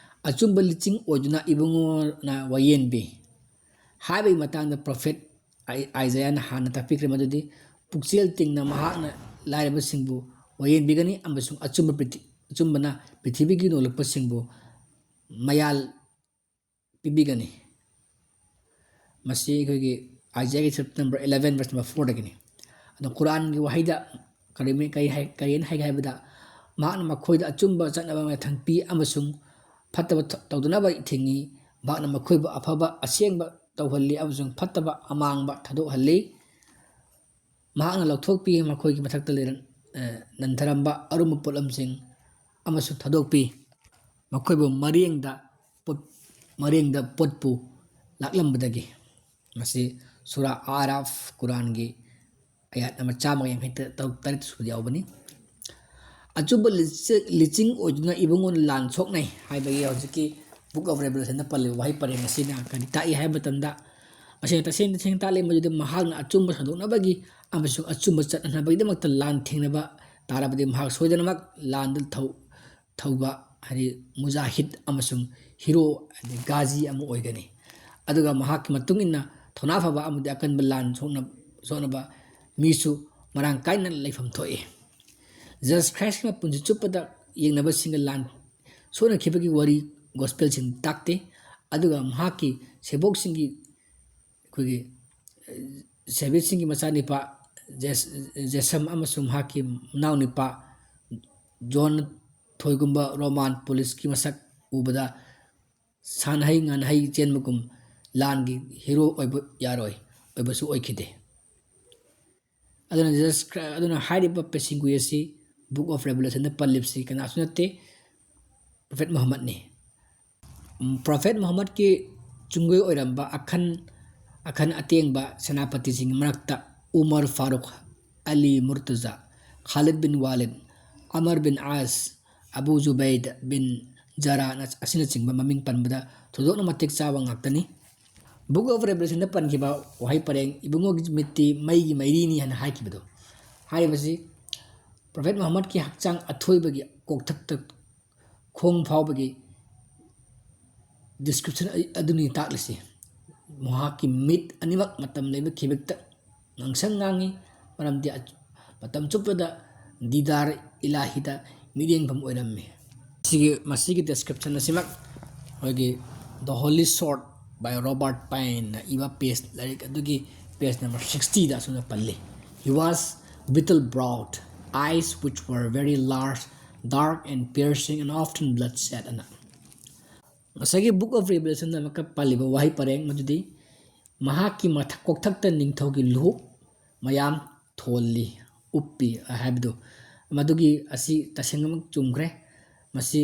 "ꯑꯆꯨꯝꯕ ꯂꯤꯆꯤꯡ ꯑꯣꯏꯗꯨꯅ ꯏꯕꯨꯡꯉꯣꯅ ꯋꯥꯌꯦꯟꯕꯤ" ꯍꯥꯏꯕꯒꯤ ꯃꯇꯥꯡꯗ prophet ꯑꯥꯏ-, Isaiahꯅ ꯍꯥꯟꯅ ꯇꯥꯛꯄꯤꯈ꯭ꯔꯦ꯫ ꯃꯗꯨꯗꯤ ꯄꯨꯛꯆꯦꯜ ꯇꯤꯡꯅ ꯃꯍꯥꯛꯅ ꯂꯥꯏꯔꯕꯁꯤꯡꯕꯨ ꯋꯥꯌꯦꯟꯕꯤꯒꯅꯤ ꯑꯃꯁꯨꯡ ꯑꯆꯨꯝꯕ ꯄ꯭ꯔꯤꯊꯤ-, ꯑꯆꯨꯝꯕꯅ ꯄ꯭ꯔꯤꯊꯤꯕꯤꯒꯤ ꯅꯣꯂꯨꯛꯄꯁꯤꯡꯕꯨ ꯃꯌꯥꯜ ꯄꯤꯕꯤꯒꯅꯤ꯫ ꯃꯁꯤ ꯑꯩꯈꯣꯏꯒꯤ ꯑꯥꯏꯖꯤꯌꯥꯒꯤ chapter number eleven verse number fourꯗꯒꯤꯅꯤ꯫ ꯑꯗꯣ ꯀꯨꯔꯥꯟꯒꯤ ꯋꯥꯍꯩꯗ ꯀꯔꯤ, ꯀꯔꯤ ꯍꯥꯏ, ꯀꯔꯤꯅ ꯍꯥꯏꯒꯦ ꯍꯥꯏꯕꯗ, ꯃꯍꯥꯛꯅ ꯃꯈꯣꯏꯗ ꯑꯆꯨꯝꯕ ꯆꯠꯅꯕ ꯃꯊꯪ ꯄꯤ ꯑꯃꯁꯨꯡ ꯐꯠꯇꯕ ꯊ-, ꯇꯧꯗꯅꯕ ꯊꯤꯡꯏ꯫ ꯃꯍꯥꯛꯅ ꯃꯈꯣꯏꯕꯨ ꯑꯐꯕ ꯑꯁꯦꯡꯕ ꯇꯧꯍꯜꯂꯤ ꯑꯃꯁꯨꯡ ꯐꯠꯇꯕ ꯑꯃꯥꯡꯕ ꯊꯥꯗꯣꯛꯍꯜꯂꯤ꯫ ꯃꯍꯥꯛꯅ ꯂꯧꯊꯣꯛꯄꯤ, ꯃꯈꯣꯏꯒꯤ ꯃꯊꯛꯇ ꯂꯩꯔꯝ-, ꯑ, ꯅꯟꯊꯔꯝꯕ ꯑꯔꯨꯝꯕ ꯄꯣꯠꯂꯝꯁꯤꯡ ꯑꯃꯁꯨ ꯊꯥꯗꯣꯛꯄꯤ꯫ ꯃꯈꯣꯏꯕꯨ ꯃꯔꯦꯡꯗ ꯄꯣꯠ-, ꯃꯔꯦꯡꯗ ꯄꯣꯠꯄꯨ ꯂꯥꯛꯂꯝꯕꯗꯒꯤ꯫ ꯃꯁꯤ ꯁꯨꯔꯥ ꯑꯥꯔꯥꯐ, ꯀꯨꯔꯥꯟꯒꯤ ꯑꯌꯥꯠ ꯅꯝꯕꯔ ꯆꯥꯝꯃꯒ ꯌꯥꯡꯈꯩ ꯇꯔꯨꯛ, ꯇꯔꯦꯠ ꯁꯨꯕꯗ ꯌꯥꯎꯕꯅꯤ꯫ ꯑꯆꯨꯝꯕ ꯂꯤꯆ-, ꯂꯤꯆꯤꯡ ꯑꯣꯏꯗꯨꯅ ꯏꯕꯨꯡꯉꯣꯅ ꯂꯥꯟ ꯁꯣꯛꯅꯩ ꯍꯥꯏꯕꯒꯤ ꯍꯧꯖꯤꯛꯀꯤ Book of Revelationꯗ ꯄꯜꯂꯤꯕ ꯋꯥꯍꯩ ꯄꯔꯦꯡ ꯑꯁꯤꯅ ꯀꯔꯤ ꯇꯥꯛꯏ ꯍꯥꯏꯕ ꯃꯇꯝꯗ, ꯃꯁꯤꯅ ꯇꯁꯦꯡ ꯇꯁꯦꯡꯅ ꯇꯥꯛꯂꯤ ꯃꯗꯨꯗꯤ ꯃꯍꯥꯛꯅ ꯑꯆꯨꯝꯕ ꯁꯟꯗꯣꯛꯅꯕꯒꯤ ꯑꯃꯁꯨꯡ ꯑꯆꯨꯝꯕ ꯆꯠꯅꯅꯕꯒꯤꯗꯃꯛꯇ ꯂꯥꯟ ꯊꯦꯡꯅꯕ ꯇꯥꯔꯕꯗꯤ ꯃꯍꯥꯛ ꯁꯣꯏꯗꯅꯃꯛ ꯂꯥꯟꯗ ꯊꯧ-, ꯊꯧꯕ, ꯍꯥꯏꯗꯤ ꯃꯨꯖꯥꯍꯤꯗ ꯑꯃꯁꯨꯡ ꯍꯤꯔꯣ, ꯍꯥꯏꯗꯤ ꯒꯥꯖꯤ ꯑꯃ ꯑꯣꯏꯒꯅꯤ꯫ ꯑꯗꯨꯒ ꯃꯍꯥꯛꯀꯤ ꯃꯇꯨꯡ ꯏꯟꯅ ꯊꯧꯅꯥ ꯐꯕ ꯑꯃꯗꯤ ꯑꯀꯟꯕ ꯂꯥꯟ ꯁꯣꯛꯅ-, ꯁꯣꯛꯅꯕ ꯃꯤꯁꯨ ꯃꯔꯥꯡ ꯀꯥꯏꯅ ꯂꯩꯐꯝ ꯊꯣꯛꯏ꯫ Jesus Christꯀꯤ ꯃꯄꯨꯟꯁꯤ ꯆꯨꯞꯄꯗ ꯌꯦꯡꯅꯕꯁꯤꯡꯒ ꯂꯥꯟ ꯁꯣꯛꯅꯈꯤꯕꯒꯤ ꯋꯥꯔꯤ ꯒꯣꯁꯄꯦꯜꯁꯤꯡ ꯇꯥꯛꯇꯦ꯫ ꯑꯗꯨꯒ ꯃꯍꯥꯛꯀꯤ ꯁꯦꯕꯣꯛꯁꯤꯡꯒꯤ, ꯑꯩꯈꯣꯏꯒꯤ, ꯑ, ꯁꯦꯕꯤꯠꯁꯤꯡꯒꯤ ꯃꯆꯥꯅꯤꯄꯥ ꯖꯦꯁ-, ꯖꯦꯁꯝ ꯑꯃꯁꯨꯡ ꯃꯍꯥꯛꯀꯤ ꯃꯅꯥꯎꯅꯤꯄꯥ ꯖꯣꯟ ꯊꯣꯏꯒꯨꯝꯕ ꯔꯣꯃꯥꯟ ꯄꯨꯂꯤꯁꯀꯤ ꯃꯁꯛ ꯎꯕꯗ ꯁꯥꯟꯅꯍꯩ ꯉꯥꯅꯍꯩ ꯆꯦꯟꯕꯒꯨꯝ ꯂꯥꯟꯒꯤ ꯍꯤꯔꯣ ꯑꯣꯏꯕ ꯌꯥꯔꯣꯏ, ꯑꯣꯏꯕꯁꯨ ꯑꯣꯏꯈꯤꯗꯦ꯫ ꯑꯗꯨꯅ Jesus Christ, ꯑꯗꯨꯅ ꯍꯥꯏꯔꯤꯕ ꯄꯦꯁꯤꯡꯒꯨꯏ ꯑꯁꯤ Book of Revelationꯗ ꯄꯜꯂꯤꯕꯁꯤ ꯀꯅꯥꯁꯨ ꯅꯠꯇꯦ, Prophet Muhammadꯅꯤ꯫ ꯎꯝ, Prophet Muhammadꯀꯤ ꯆꯨꯡꯒꯣꯏ ꯑꯣꯏꯔꯝꯕ ꯑꯈꯟ, ꯑꯈꯟ ꯑꯇꯦꯡꯕ ꯁꯦꯅꯥꯄꯇꯤꯁꯤꯡꯒꯤ ꯃꯔꯛꯇ ꯎꯃꯔ ꯐꯥꯔꯨꯛ, ꯑꯂꯤ ꯃꯨꯔꯇꯖꯥ, ꯈꯥꯂꯤꯗ ꯕꯤꯟ ꯋꯥꯂꯤꯗ, ꯑꯃꯔ ꯕꯤꯟ ꯑꯥꯁ, ꯑꯕꯨ ꯖꯨꯕꯩꯗ ꯕꯤꯟ ꯖꯔꯥ ꯑꯁꯤꯅꯆꯤꯡꯕ ꯃꯃꯤꯡ ꯄꯟꯕꯗ ꯊꯣꯏꯗꯣꯛꯅ ꯃꯇꯤꯛ ꯆꯥꯕ ꯉꯥꯛꯇꯅꯤ꯫ Book of Revelationꯗ ꯄꯟꯈꯤꯕ ꯋꯥꯍꯩ ꯄꯔꯦꯡ "ꯏꯕꯨꯡꯉꯣꯒꯤ ꯃꯤꯠꯇꯤ ꯃꯩꯒꯤ ꯃꯩꯔꯤꯅꯤ" ꯍꯥꯏꯅ ꯍꯥꯏꯈꯤꯕꯗꯣ, ꯍꯥꯏꯔꯤꯕꯁꯤ Prophet Muhammadꯀꯤ ꯍꯛꯆꯥꯡ ꯑꯊꯣꯏꯕꯒꯤ ꯀꯣꯛꯊꯛꯇ ꯈꯣꯡ ꯐꯥꯎꯕꯒꯤ description ꯑꯗꯨꯅꯤ ꯇꯥꯛꯂꯤꯁꯤ꯫ ꯃꯍꯥꯛꯀꯤ ꯃꯤꯠ ꯑꯅꯤꯃꯛ ꯃꯇꯝ ꯂꯩꯕ ꯈꯤꯕꯦꯛꯇ ꯉꯥꯡꯁꯪ ꯉꯥꯡꯏ꯫ ꯃꯔꯝꯗꯤ ꯃꯇꯝ ꯆꯨꯞꯄꯗ ꯗꯤꯗꯥꯔ ꯏꯂꯥꯍꯤꯗ ꯃꯤꯠꯌꯦꯡꯐꯝ ꯑꯣꯏꯔꯝꯃꯤ꯫ ꯁꯤꯒꯤ, ꯃꯁꯤꯒꯤ description ꯑꯁꯤꯃꯛ ꯑꯩꯈꯣꯏꯒꯤ The Holy Sword by Robert Pine ꯅ ꯏꯕ page, ꯂꯥꯏꯔꯤꯛ ꯑꯗꯨꯒꯤ page number sixty ꯗ ꯑꯁꯨꯝꯅ ꯄꯜꯂꯤ: "He was beetle browed, eyes which were very large, dark and piercing and often bloodshot" ꯑꯅ꯫ ꯉꯁꯥꯏꯒꯤ Book of Revelation ꯗ ꯑꯃꯨꯛꯀ ꯄꯜꯂꯤꯕ ꯋꯥꯍꯩ ꯄꯔꯦꯡ ꯃꯗꯨꯗꯤ ꯃꯍꯥꯛꯀꯤ ꯃꯊꯛ, ꯀꯣꯛꯊꯛꯇ ꯅꯤꯡꯊꯧꯒꯤ ꯂꯨꯍꯨꯞ ꯃꯌꯥꯝ ꯊꯣꯜꯂꯤ, ꯎꯞꯄꯤ ꯍꯥꯏꯕꯗꯨ, ꯃꯗꯨꯒꯤ ꯑꯁꯤ ꯇꯁꯦꯡꯅꯃꯛ ꯆꯨꯝꯈ꯭ꯔꯦ꯫ ꯃꯁꯤ,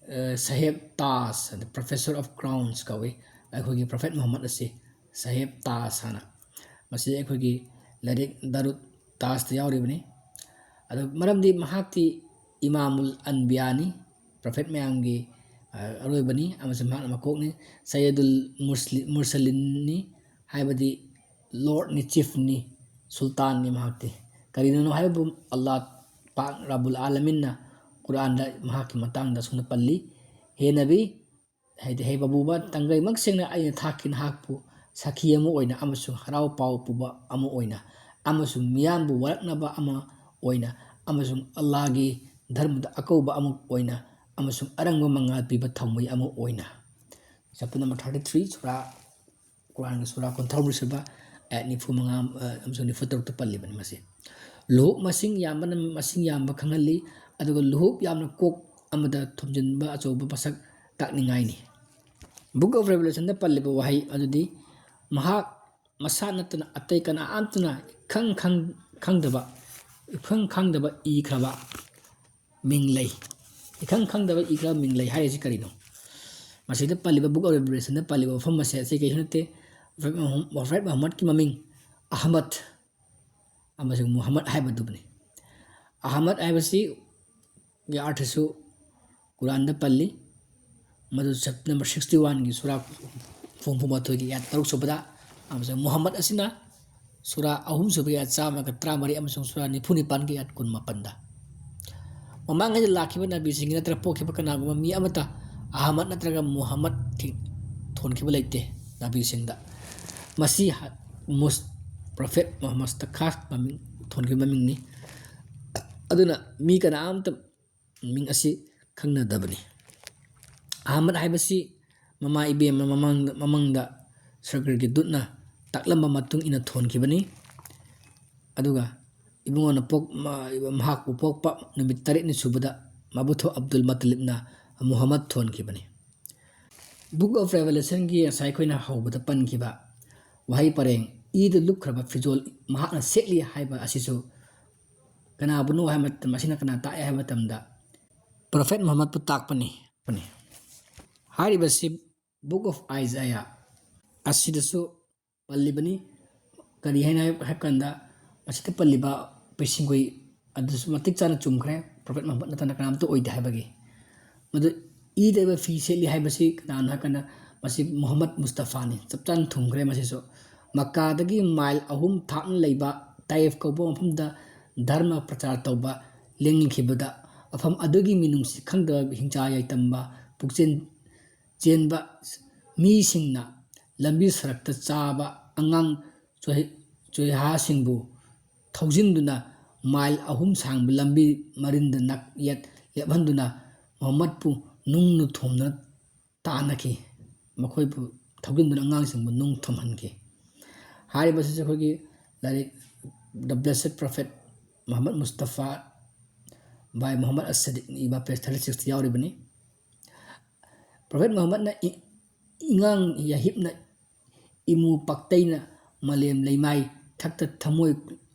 ꯑ, ꯁꯍꯦꯕ ꯇꯥꯖ, ꯑꯗ Professor of Crowns ꯀꯧꯏ, ꯑꯩꯈꯣꯏꯒꯤ Prophet ꯃꯨꯍꯝꯃꯗ ꯑꯁꯤ ꯁꯍꯦꯕ ꯇꯥꯖ ꯍꯥꯏꯅ꯫ ꯃꯁꯤ ꯑꯩꯈꯣꯏꯒꯤ ꯂꯥꯏꯔꯤꯛ ꯗꯥꯔꯨꯠ ꯇꯥꯖꯇ ꯌꯥꯎꯔꯤꯕꯅꯤ꯫ ꯑꯗꯨ ꯃꯔꯝꯗꯤ ꯃꯍꯥꯛꯇꯤ ꯏꯃꯥꯃꯨꯜ ꯑꯟꯕꯤꯌꯥꯅꯤ, Prophet ꯃꯌꯥꯝꯒꯤ, ꯑ, ꯑꯔꯣꯏꯕꯅꯤ, ꯑꯃꯁꯨꯡ ꯃꯍꯥꯛꯅ ꯃꯀꯣꯛꯅꯤ꯫ ꯁꯌꯦꯗꯨꯜ ꯃꯨꯔꯁꯂꯤ-, ꯃꯨꯔꯁꯂꯤꯟꯅꯤ, ꯍꯥꯏꯕꯗꯤ Lord ꯅꯤ, Chief ꯅꯤ, ꯁꯨꯜꯇꯥꯟꯅꯤ ꯃꯍꯥꯛꯇꯤ꯫ ꯀꯔꯤꯅꯅꯣ ꯍꯥꯏꯕꯕꯨ, ꯑꯜꯂꯥꯍ ꯄꯥꯛ ꯔꯕꯨꯜ ꯑꯥꯂꯃꯤꯟꯅ ꯀꯨꯔꯥꯟꯗ ꯃꯍꯥꯛꯀꯤ ꯃꯇꯥꯡꯗ ꯑꯁꯨꯝꯅ ꯄꯜꯂꯤ: "ꯍꯦ ꯅꯕꯤ, ꯍꯥꯏꯗꯤ, ꯍꯦ ꯄꯥꯕꯨꯕ, ꯇꯪꯒꯩꯃꯛ ꯁꯦꯡꯅ ꯑꯩꯅ ꯊꯥꯛꯈꯤ ꯅꯍꯥꯛꯄꯨ ꯁꯥꯈꯤ ꯑꯃ ꯑꯣꯏꯅ, ꯑꯃꯁꯨꯡ ꯍꯔꯥꯎ ꯄꯥꯎ ꯄꯨꯕ ꯑꯃ ꯑꯣꯏꯅ, ꯑꯃꯁꯨꯡ ꯃꯤꯌꯥꯝꯕꯨ ꯋꯥꯔꯛꯅꯕ ꯑꯃ ꯑꯣꯏꯅ, ꯑꯃꯁꯨꯡ ꯑꯜꯂꯥꯍꯒꯤ ꯙꯔꯃꯗ ꯑꯀꯧꯕ ꯑꯃ ꯑꯣꯏꯅ, ꯑꯃꯁꯨꯡ ꯑꯔꯪꯕ ꯃꯉꯥꯜ ꯄꯤꯕ ꯊꯥꯎꯃꯩ ꯑꯃ ꯑꯣꯏꯅ"꯫ Chapter number thirty three, ꯁꯨꯔꯥ, ꯀꯨꯔꯥꯟꯒꯤ ꯁꯨꯔꯥ ꯀꯨꯟꯊ꯭ꯔꯥ ꯁꯨꯕ, ꯑꯥꯌꯠ ꯅꯤꯐꯨ ꯃꯉꯥ, ꯑ, ꯑꯃꯁꯨꯡ ꯅꯤꯐꯨ ꯇꯔꯨꯛꯇ ꯄꯜꯂꯤꯕꯅꯤ ꯃꯁꯤ꯫ ꯂꯨꯍꯨꯞ ꯃꯁꯤꯡ ꯌꯥꯝꯕꯅ ꯃꯁꯤꯡ ꯌꯥꯝꯕ ꯈꯪꯍꯜꯂꯤ, ꯑꯗꯨꯒ ꯂꯨꯍꯨꯞ ꯌꯥꯝꯅ ꯀꯣꯛ ꯑꯃꯗ ꯊꯣꯝꯖꯤꯟꯕ ꯑꯆꯧꯕ ꯄꯣꯠꯁꯛ ꯇꯥꯛꯅꯤꯡꯉꯥꯏꯅꯤ꯫ Book of Revelation ꯗ ꯄꯜꯂꯤꯕ ꯋꯥꯍꯩ ꯑꯗꯨꯗꯤ ꯃꯍꯥꯛ ꯃꯁꯥ ꯅꯠꯇꯅ ꯑꯇꯩ ꯀꯅꯥꯝꯇꯅ ꯏꯈꯪ ꯈꯪ-, ꯈꯪꯗꯕ, ꯏꯈꯪ ꯈꯪꯗꯕ ꯏꯈ꯭ꯔꯕ ꯃꯤꯡ ꯂꯩ꯫ ꯏꯈꯪ ꯈꯪꯗꯕ ꯏꯈ꯭ꯔꯕ ꯃꯤꯡ ꯂꯩ ꯍꯥꯏꯔꯤꯁꯤ ꯀꯔꯤꯅꯣ? ꯃꯁꯤꯗ ꯄꯜꯂꯤꯕ, Book of Revelation ꯗ ꯄꯜꯂꯤꯕ ꯋꯥꯐꯝ ꯑꯁꯦ ꯑꯁꯤ ꯀꯩꯁꯨ ꯅꯠꯇꯦ꯫ Prophet ꯃꯨꯍꯝ-, Prophet ꯃꯨꯍꯝꯃꯗꯀꯤ ꯃꯃꯤꯡ ꯑꯍꯃꯗ ꯑꯃꯁꯨꯡ ꯃꯨꯍꯝꯃꯗ ꯍꯥꯏꯕꯗꯨꯕꯨꯅꯤ꯫ ꯑꯍꯃꯗ ꯍꯥꯏꯕꯁꯤ ꯒꯤ ꯑꯔꯊꯁꯨ ꯀꯨꯔꯥꯟꯗ ꯄꯜꯂꯤ꯫ ꯃꯗꯨ chapter number sixty one ꯒꯤ ꯁꯨꯔꯥ ꯍꯨꯝꯐꯨ ꯃꯥꯊꯣꯏꯒꯤ ꯑꯥꯌꯠ ꯇꯔꯨꯛ ꯁꯨꯕꯗ, ꯑꯃꯁꯨꯡ ꯃꯨꯍꯝꯃꯗ ꯑꯁꯤꯅ ꯁꯨꯔꯥ ꯑꯍꯨꯝ ꯁꯨꯕꯒꯤ ꯑꯥꯌꯠ ꯆꯥꯝꯃꯒ ꯇꯔꯥꯃꯔꯤ ꯑꯃꯁꯨꯡ ꯁꯨꯔꯥ ꯅꯤꯐꯨ ꯅꯤꯄꯥꯟꯒꯤ ꯑꯥꯌꯠ ꯀꯨꯟ ꯃꯥꯄꯟꯗ꯫ ꯃꯃꯥꯡꯉꯩꯗ ꯂꯥꯛꯈꯤꯕ ꯅꯕꯤꯁꯤꯡꯒꯤ ꯅꯠꯇ꯭ꯔꯒ ꯄꯣꯛꯈꯤꯕ ꯀꯅꯥꯒꯨꯝꯕ ꯃꯤ ꯑꯃꯠꯇ ꯑꯍꯃꯗ ꯅꯠꯇ꯭ꯔꯒ ꯃꯨꯍꯝꯃꯗ ꯊꯤ-, ꯊꯣꯟꯈꯤꯕ ꯂꯩꯇꯦ ꯅꯕꯤꯁꯤꯡꯗ꯫ ꯃꯁꯤ ꯍ-, ꯃꯨꯁ-, Prophet ꯃꯨꯍꯝꯃꯗꯇ ꯈꯥꯁ ꯃꯃꯤꯡ ꯊꯣꯟꯈꯤꯕ ꯃꯃꯤꯡꯅꯤ꯫ ꯑꯗꯨꯅ ꯃꯤ ꯀꯅꯥꯝꯇ ꯃꯤꯡ ꯑꯁꯤ ꯈꯪꯅꯗꯕꯅꯤ꯫ ꯑꯍꯃꯗ ꯍꯥꯏꯕꯁꯤ ꯃꯃꯥ ꯏꯕꯦꯟ ꯑꯃ ꯃꯃꯥꯡꯗ, ꯃꯃꯥꯡꯗ ꯁꯔꯀꯥꯔꯒꯤ ꯗꯨꯠꯅ ꯇꯥꯛꯂꯝꯕ ꯃꯇꯨꯡ ꯏꯟꯅ ꯊꯣꯟꯈꯤꯕꯅꯤ꯫ ꯑꯗꯨꯒ ꯏꯕꯨꯡꯉꯣꯅ ꯄꯣꯛ-, ꯃ-, ꯃꯍꯥꯛꯄꯨ ꯄꯣꯛꯄ ꯅꯨꯃꯤꯠ ꯇꯔꯦꯠꯅꯤ ꯁꯨꯕꯗ ꯃꯕꯨꯊꯣ ꯑꯕꯗꯨꯜ ꯃꯇꯂꯤꯕꯅ ꯃꯨꯍꯝꯃꯗ ꯊꯣꯟꯈꯤꯕꯅꯤ꯫ Book of Revelationꯒꯤ ꯉꯁꯥꯏ ꯑꯩꯈꯣꯏꯅ ꯍꯧꯕꯗ ꯄꯟꯈꯤꯕ ꯋꯥꯍꯩ ꯄꯔꯦꯡ, "ꯏꯗ ꯂꯨꯞꯈ꯭ꯔꯕ ꯐꯤꯖꯣꯜ ꯃꯍꯥꯛꯅ ꯁꯦꯠꯂꯤ" ꯍꯥꯏꯕ ꯑꯁꯤꯁꯨ ꯀꯅꯥꯕꯨꯅꯣ ꯍꯥꯏꯕ ꯃꯇꯝ, ꯑꯁꯤꯅ ꯀꯅꯥ ꯇꯥꯛꯑꯦ ꯍꯥꯏꯕ ꯃꯇꯝꯗ, ꯄ꯭ꯔꯣꯐꯦꯠ ꯃꯨꯍꯝꯃꯗꯄꯨ ꯇꯥꯛꯄꯅꯤ꯫ ꯍꯥꯏꯔꯤꯕꯁꯤ Book of Isaiah ꯑꯁꯤꯗꯁꯨ ꯄꯜꯂꯤꯕꯅꯤ꯫ ꯀꯔꯤ ꯍꯥꯏꯅ ꯍꯥꯏꯕ ꯀꯥꯟꯗ, ꯃꯁꯤꯗ ꯄꯜꯂꯤꯕ ꯄꯩꯁꯤꯡꯒꯣꯏ ꯑꯗꯨꯁꯨ ꯃꯇꯤꯛ ꯆꯥꯅ ꯆꯨꯝꯈ꯭ꯔꯦ, ꯄ꯭ꯔꯣꯐꯦꯠ ꯃꯨꯍꯝꯃꯗ ꯅꯠꯇꯅ ꯀꯅꯥꯝꯇ ꯑꯣꯏꯗꯦ ꯍꯥꯏꯕꯒꯤ꯫ ꯃꯗꯨ ꯏꯗ ꯂꯩꯕ ꯐꯤ ꯁꯦꯠꯂꯤ ꯍꯥꯏꯕꯁꯤ ꯀꯅꯥꯅꯣ ꯍꯥꯏ ꯀꯥꯟꯗ, ꯃꯁꯤ ꯃꯨꯍꯝꯃꯗ ꯃꯨꯁꯇꯐꯥꯅꯤ꯫ ꯆꯞ ꯆꯥꯅ ꯊꯨꯡꯈ꯭ꯔꯦ ꯃꯁꯤꯁꯨ꯫ ꯃꯛꯀꯥꯗꯒꯤ ꯃꯥꯏꯜ ꯑꯍꯨꯝ ꯊꯥꯞꯅ ꯂꯩꯕ ꯇꯥꯏꯐ ꯀꯧꯕ ꯃꯐꯝꯗ ꯙꯔꯃ ꯄ꯭ꯔꯆꯥꯔ ꯇꯧꯕ ꯂꯦꯡꯈꯤꯕꯗ, ꯃꯐꯝ ꯑꯗꯨꯒꯤ ꯃꯤꯅꯨꯡꯁꯤ ꯈꯪꯗꯕ, ꯍꯤꯡꯆꯥ ꯌꯥꯏꯇꯝꯕ, ꯄꯨꯛꯆꯦꯜ ꯆꯦꯟꯕ ꯃꯤꯁꯤꯡꯅ ꯂꯝꯕꯤ ꯁꯔꯛꯇ ꯆꯥꯕ ꯑꯉꯥꯡ ꯆꯣꯏ-, ꯆꯣꯏꯍꯥꯁꯤꯡꯕꯨ ꯊꯧꯖꯤꯟꯗꯨꯅ ꯃꯥꯏꯜ ꯑꯍꯨꯝ ꯁꯥꯡꯕ ꯂꯝꯕꯤ ꯃꯔꯤꯟꯗ ꯅꯥꯛꯌꯦꯠ ꯂꯦꯞꯍꯟꯗꯨꯅ ꯃꯨꯍꯝꯃꯗꯄꯨ ꯅꯨꯡꯅ ꯊꯣꯝꯗꯨꯅ ꯇꯥꯟꯅꯈꯤ꯫ ꯃꯈꯣꯏꯕꯨ ꯊꯧꯖꯤꯟꯗꯨꯅ ꯑꯉꯥꯡꯁꯤꯡꯕꯨ ꯅꯨꯡ ꯊꯣꯝꯍꯟꯈꯤ꯫ ꯍꯥꯏꯔꯤꯕꯁꯤꯁꯨ ꯑꯩꯈꯣꯏꯒꯤ ꯂꯥꯏꯔꯤꯛ The Blessed Prophet Muhammad Mustafa by Muhammad As-Sadiq ꯏꯕ page thirty sixꯇ ꯌꯥꯎꯔꯤꯕꯅꯤ꯫ ꯄ꯭ꯔꯣꯐꯦꯠ ꯃꯨꯍꯝꯃꯗꯅ ꯏ-, ꯏꯉꯥꯡ ꯌꯥꯍꯤꯞꯅ ꯏꯃꯨ ꯄꯥꯛꯇꯩꯅ ꯃꯥꯂꯦꯝ ꯂꯩꯃꯥꯏ ꯊꯛꯇ ꯊꯃꯣꯏ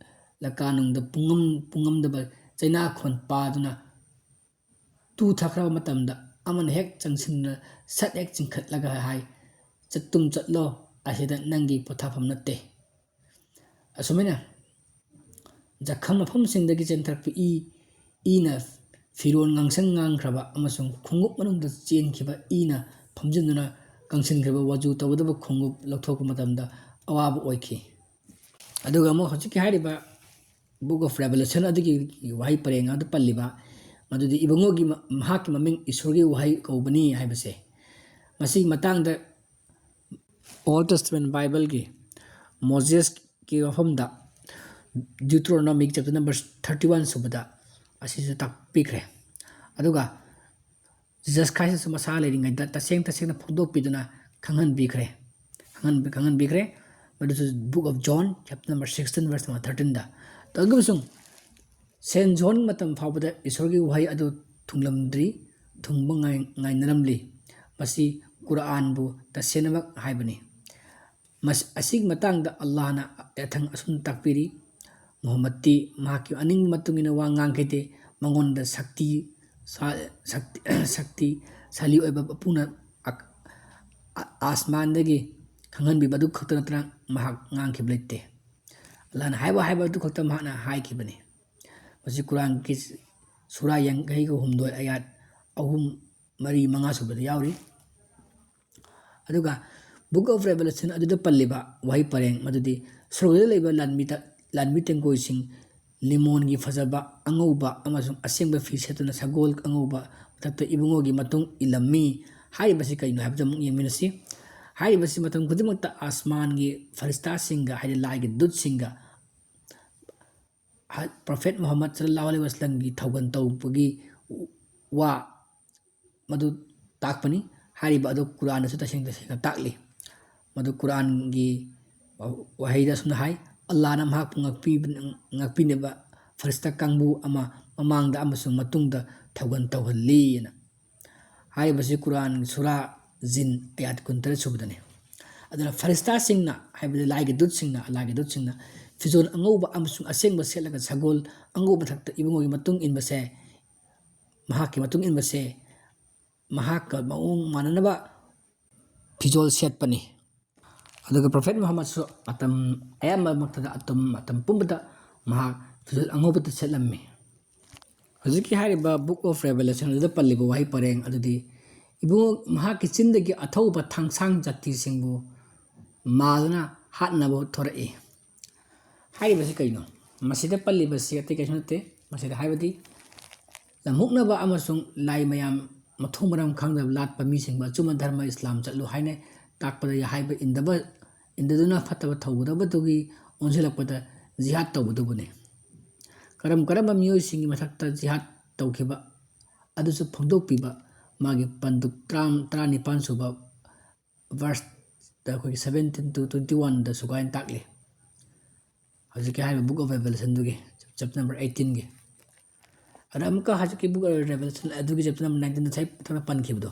ꯂꯀꯥꯅꯨꯡꯗ ꯄꯨꯡꯉꯝ-, ꯄꯨꯡꯉꯝꯗꯕ ꯆꯩꯅꯥꯈꯣꯟ ꯄꯥꯗꯨꯅ ꯇꯨ ꯊꯛꯈ꯭ꯔꯕ ꯃꯇꯝꯗ ꯑꯃꯅ ꯍꯦꯛ ꯆꯪꯁꯤꯟꯅ ꯁꯠ ꯍꯦꯛ ꯆꯤꯡꯈꯠꯂꯒ ꯍꯥꯏ, "ꯆꯠꯇꯨꯝ ꯆꯠꯂꯣ, ꯑꯁꯤꯗ ꯅꯪꯒꯤ ꯄꯣꯊꯥꯐꯝ ꯅꯠꯇꯦ"꯫ ꯑꯁꯨꯃꯥꯏꯅ ꯖꯈꯝ ꯃꯐꯝꯁꯤꯡꯗꯒꯤ ꯆꯦꯟꯊꯔꯛꯄ ꯏ, ꯏꯅ ꯐꯤꯔꯣꯜ ꯉꯥꯡꯁꯪ ꯉꯥꯡꯈ꯭ꯔꯕ ꯑꯃꯁꯨꯡ ꯈꯣꯡꯎꯞ ꯃꯅꯨꯡꯗ ꯆꯦꯟꯈꯤꯕ ꯏꯅ ꯐꯝꯖꯤꯟꯗꯨꯅ ꯀꯪꯁꯤꯟꯈ꯭ꯔꯕ ꯋꯥꯖꯨ ꯇꯧꯒꯗꯕ ꯈꯣꯡꯎꯞ ꯂꯧꯊꯣꯛꯄ ꯃꯇꯝꯗ ꯑꯋꯥꯕ ꯑꯣꯏꯈꯤ꯫ ꯑꯗꯨꯒ ꯑꯃꯨꯛ ꯍꯧꯖꯤꯛꯀꯤ ꯍꯥꯏꯔꯤꯕ Book of Revelation ꯑꯗꯨꯒꯤ ꯋꯥꯍꯩ ꯄꯔꯦꯡ ꯑꯗꯨ ꯄꯜꯂꯤꯕ, ꯃꯗꯨꯗꯤ ꯏꯕꯨꯡꯉꯣꯒꯤ ꯃ-, ꯃꯍꯥꯛꯀꯤ ꯃꯃꯤꯡ ꯏꯁꯣꯔꯒꯤ ꯋꯥꯍꯩ ꯀꯧꯕꯅꯤ ꯍꯥꯏꯕꯁꯦ꯫ ꯃꯁꯤꯒꯤ ꯃꯇꯥꯡꯗ Old Testament Bibleꯒꯤ ꯃꯣꯖꯦꯁꯀꯤ ꯋꯥꯐꯝꯗ Deuteronomy chapter number thirty one ꯁꯨꯕꯗ ꯑꯁꯤꯁꯨ ꯇꯥꯛꯄꯤꯈ꯭ꯔꯦ꯫ ꯑꯗꯨꯒ Jesus Christ ꯃꯁꯥ ꯂꯩꯔꯤꯉꯩꯗ ꯇꯁꯦꯡ ꯇꯁꯦꯡꯅ ꯐꯣꯡꯗꯣꯛꯄꯤꯗꯨꯅ ꯈꯪꯍꯟꯕꯤꯈ꯭ꯔꯦ꯫ ꯈꯪꯍꯟꯕꯤ-, ꯈꯪꯍꯟꯕꯤꯈ꯭ꯔꯦ꯫ ꯃꯗꯨꯁꯨ Book of John chapter number sixteen verse number thirteen ꯗ꯫ ꯇꯧꯕꯇꯕꯨ ꯁꯦꯟ ꯖꯣꯍꯟ ꯃꯇꯝ ꯐꯥꯎꯕꯗ ꯏꯁꯣꯔꯒꯤ ꯋꯥꯍꯩ ꯑꯗꯨ ꯊꯨꯡꯂꯝꯗ꯭ꯔꯤ, ꯊꯨꯡꯕ ꯉꯥꯏ-, ꯉꯥꯏꯅꯔꯝꯂꯤ꯫ ꯃꯁꯤ ꯀꯨꯔꯥꯟꯕꯨ ꯇꯁꯦꯡꯅꯃꯛ ꯍꯥꯏꯕꯅꯤ꯫ ꯃꯁ-, ꯑꯁꯤꯒꯤ ꯃꯇꯥꯡꯗ ꯑꯜꯂꯥꯍꯅ ꯌꯥꯊꯪ ꯑꯁꯨꯝꯅ ꯇꯥꯛꯄꯤꯔꯤ, "ꯃꯨꯍꯝꯃꯗꯇꯤ ꯃꯍꯥꯛꯀꯤ ꯑꯅꯤꯡꯕ ꯃꯇꯨꯡ ꯏꯟꯅ ꯋꯥ ꯉꯥꯡꯈꯤꯗꯦ꯫ ꯃꯉꯣꯟꯗ ꯁꯛꯇꯤ, ꯁꯥ-, ꯁꯛꯇꯤ, ꯁꯛꯇꯤꯁꯥꯂꯤ ꯑꯣꯏꯕ ꯃꯄꯨꯅ ꯑꯛ-, ꯑ-, ꯑꯥꯁꯃꯥꯟꯗꯒꯤ ꯈꯪꯍꯟꯕꯤꯕ ꯑꯗꯨ ꯈꯛꯇ ꯅꯠꯇꯅ ꯃꯍꯥꯛ ꯉꯥꯡꯈꯤꯕ ꯂꯩꯇꯦ꯫ ꯑꯜꯂꯥꯍꯅ ꯍꯥꯏꯕ ꯍꯥꯏꯕ ꯑꯗꯨ ꯈꯛꯇ ꯃꯍꯥꯛꯅ ꯍꯥꯏꯈꯤꯕꯅꯤ"꯫ ꯃꯁꯤ ꯀꯨꯔꯥꯟꯒꯤ ꯁꯨꯔꯥ ꯌꯥꯡꯈꯩꯒ ꯍꯨꯝꯗꯣꯏ ꯑꯌꯥꯠ ꯑꯍꯨꯝ, ꯃꯔꯤ, ꯃꯉꯥ ꯁꯨꯕꯗ ꯌꯥꯎꯔꯤ꯫ ꯑꯗꯨꯒ Book of Revelation ꯑꯗꯨꯗ ꯄꯜꯂꯤꯕ ꯋꯥꯍꯩ ꯄꯔꯦꯡ ꯃꯗꯨꯗꯤ ꯁꯣꯔꯒꯗ ꯂꯩꯕ ꯂꯥꯟꯃꯤꯗ-, ꯂꯥꯟꯃꯤ ꯇꯦꯡꯀꯣꯏꯁꯤꯡ ꯂꯤꯃꯣꯟꯒꯤ ꯐꯖꯕ ꯑꯉꯧꯕ ꯑꯃꯁꯨꯡ ꯑꯁꯦꯡꯕ ꯐꯤ ꯁꯦꯠꯇꯨꯅ ꯁꯒꯣꯜ ꯑꯉꯧꯕ ꯃꯊꯛꯇ ꯏꯕꯨꯡꯉꯣꯒꯤ ꯃꯇꯨꯡ ꯏꯜꯂꯝꯃꯤ ꯍꯥꯏꯔꯤꯕꯁꯤ ꯀꯩꯅꯣ ꯍꯥꯏꯕꯗꯨ ꯑꯃꯨꯛ ꯌꯦꯡꯃꯤꯟꯅꯁꯤ꯫ ꯍꯥꯏꯔꯤꯕꯁꯤ ꯃꯇꯝ ꯈꯨꯗꯤꯡꯃꯛꯇ ꯑꯥꯁꯃꯥꯟꯒꯤ ꯐꯔꯤꯁꯇꯥꯁꯤꯡꯒ, ꯍꯥꯏꯗꯤ ꯂꯥꯏꯒꯤ ꯗꯨꯠꯁꯤꯡꯒ, ꯍ-, Prophet ꯃꯨꯍꯝꯃꯗ ꯁꯜꯂꯜꯂꯥꯍꯨ ꯑꯂꯩꯍꯤ ꯋꯥꯁꯜꯂꯝꯒꯤ ꯊꯧꯒꯜ ꯇꯧꯕꯒꯤ ꯋꯥ ꯃꯗꯨ ꯇꯥꯛꯄꯅꯤ꯫ ꯍꯥꯏꯔꯤꯕ ꯑꯗꯨ ꯀꯨꯔꯥꯟꯗꯁꯨ ꯇꯁꯦꯡ ꯇꯁꯦꯡꯅ ꯇꯥꯛꯂꯤ꯫ ꯃꯗꯨ ꯀꯨꯔꯥꯟꯒꯤ ꯋꯥꯍꯩꯗ ꯑꯁꯨꯝꯅ ꯍꯥꯏ, "ꯑꯜꯂꯥꯍꯅ ꯃꯍꯥꯛꯄꯨ ꯉꯥꯛꯄꯤꯕ-, ꯉꯥꯛꯄꯤꯅꯕ ꯐꯔꯤꯁꯇꯥ ꯀꯥꯡꯕꯨ ꯑꯃ ꯃꯃꯥꯡꯗ ꯑꯃꯁꯨꯡ ꯃꯇꯨꯡꯗ ꯊꯧꯒꯜ ꯇꯧꯍꯜꯂꯤ" ꯍꯥꯏꯅ꯫ ꯍꯥꯏꯔꯤꯕꯁꯤ ꯀꯨꯔꯥꯟ ꯁꯨꯔꯥ ꯖꯤꯟ ꯑꯌꯥꯠ ꯀꯨꯟꯇꯔꯦꯠ ꯁꯨꯕꯗꯅꯤ꯫ ꯑꯗꯨꯅ ꯐꯔꯤꯁꯇꯥꯁꯤꯡꯅ, ꯍꯥꯏꯕꯗꯤ ꯂꯥꯏꯒꯤ ꯗꯨꯠꯁꯤꯡꯅ, ꯑꯜꯂꯥꯍꯒꯤ ꯗꯨꯠꯁꯤꯡꯅ ꯐꯤꯖꯣꯜ ꯑꯉꯧꯕ ꯑꯃꯁꯨꯡ ꯑꯁꯦꯡꯕ ꯁꯦꯠꯂꯒ ꯁꯒꯣꯜ ꯑꯉꯧꯕ ꯃꯊꯛꯇ ꯏꯕꯨꯡꯉꯣꯒꯤ ꯃꯇꯨꯡ ꯏꯟꯕꯁꯦ, ꯃꯍꯥꯛꯀꯤ ꯃꯇꯨꯡ ꯏꯟꯕꯁꯦ, ꯃꯍꯥꯛꯀ ꯃꯑꯣꯡ ꯃꯥꯟꯅꯅꯕ ꯐꯤꯖꯣꯜ ꯁꯦꯠꯄꯅꯤ꯫ ꯑꯗꯨꯒ Prophet ꯃꯨꯍꯝꯃꯗꯁꯨ ꯃꯇꯝ ꯑꯌꯥꯝꯕ ꯃꯛꯇꯗ, ꯑꯗꯨꯝ ꯃꯇꯝ ꯄꯨꯝꯕꯗ ꯃꯍꯥꯛ ꯐꯤꯖꯣꯜ ꯑꯉꯧꯕꯇ ꯁꯦꯠꯂꯝꯃꯤ꯫ ꯍꯧꯖꯤꯛꯀꯤ ꯍꯥꯏꯔꯤꯕ Book of Revelation ꯑꯗꯨꯗ ꯄꯜꯂꯤꯕ ꯋꯥꯍꯩ ꯄꯔꯦꯡ ꯑꯗꯨꯗꯤ, "ꯏꯕꯨꯡꯉꯣ, ꯃꯍꯥꯛꯀꯤ ꯆꯤꯟꯗꯒꯤ ꯑꯊꯧꯕ ꯊꯥꯡꯁꯥꯡ ꯖꯥꯇꯤꯁꯤꯡꯕꯨ ꯃꯥꯗꯨꯅ ꯍꯥꯠꯅꯕ ꯊꯣꯔꯛꯏ" ꯍꯥꯏꯔꯤꯕꯁꯤ ꯀꯩꯅꯣ? ꯃꯁꯤꯗ ꯄꯜꯂꯤꯕꯁꯤ ꯑꯇꯩ ꯀꯩꯁꯨ ꯅꯠꯇꯦ꯫ ꯃꯁꯤꯗ ꯍꯥꯏꯕꯗꯤ ꯂꯝꯍꯨꯛꯅꯕ ꯑꯃꯁꯨꯡ ꯂꯥꯏ ꯃꯌꯥꯝ ꯃꯊꯣꯡ ꯃꯔꯝ ꯈꯪꯗꯕ ꯂꯥꯠꯄ ꯃꯤꯁꯤꯡꯕꯨ ꯑꯆꯨꯝꯕ ꯙꯔꯃ ꯏꯁꯂꯥꯝ ꯆꯠꯂꯨ ꯍꯥꯏꯅ ꯇꯥꯛꯄꯗ ꯍꯥꯏꯕ ꯏꯟꯗꯕ, ꯏꯟꯗꯗꯨꯅ ꯐꯠꯇꯕ ꯊꯧꯒꯗꯕꯗꯨꯒꯤ ꯑꯣꯟꯁꯤꯜꯂꯛꯄꯗ ꯖꯤꯍꯥꯗ ꯇꯧꯕꯗꯨꯕꯨꯅꯤ꯫ ꯀꯔꯝ ꯀꯔꯝꯕ ꯃꯤꯑꯣꯏꯁꯤꯡꯒꯤ ꯃꯊꯛꯇ ꯖꯤꯍꯥꯗ ꯇꯧꯈꯤꯕ ꯑꯗꯨꯁꯨ ꯐꯣꯡꯗꯣꯛꯄꯤꯕ ꯃꯥꯒꯤ ꯄꯟꯗꯨꯞ ꯇꯔꯥ-, ꯇꯔꯥꯅꯤꯄꯥꯟ ꯁꯨꯕ verseꯇ ꯑꯩꯈꯣꯏꯒꯤ seventeen to twenty oneꯗ ꯁꯨꯒꯥꯏꯅ ꯇꯥꯛꯂꯤ꯫ ꯍꯧꯖꯤꯛꯀꯤ ꯍꯥꯏꯔꯤꯕ Book of Revelationꯗꯨꯒꯤ chapter number eighteenꯒꯤ꯫ ꯑꯗ ꯑꯃꯨꯛꯀ ꯍꯧꯖꯤꯛꯀꯤ Book of Revelation ꯑꯗꯨꯒꯤ chapter number nineteenꯗ ꯉꯁꯥꯏ ꯃꯊꯛꯇ ꯄꯟꯈꯤꯕꯗꯣ,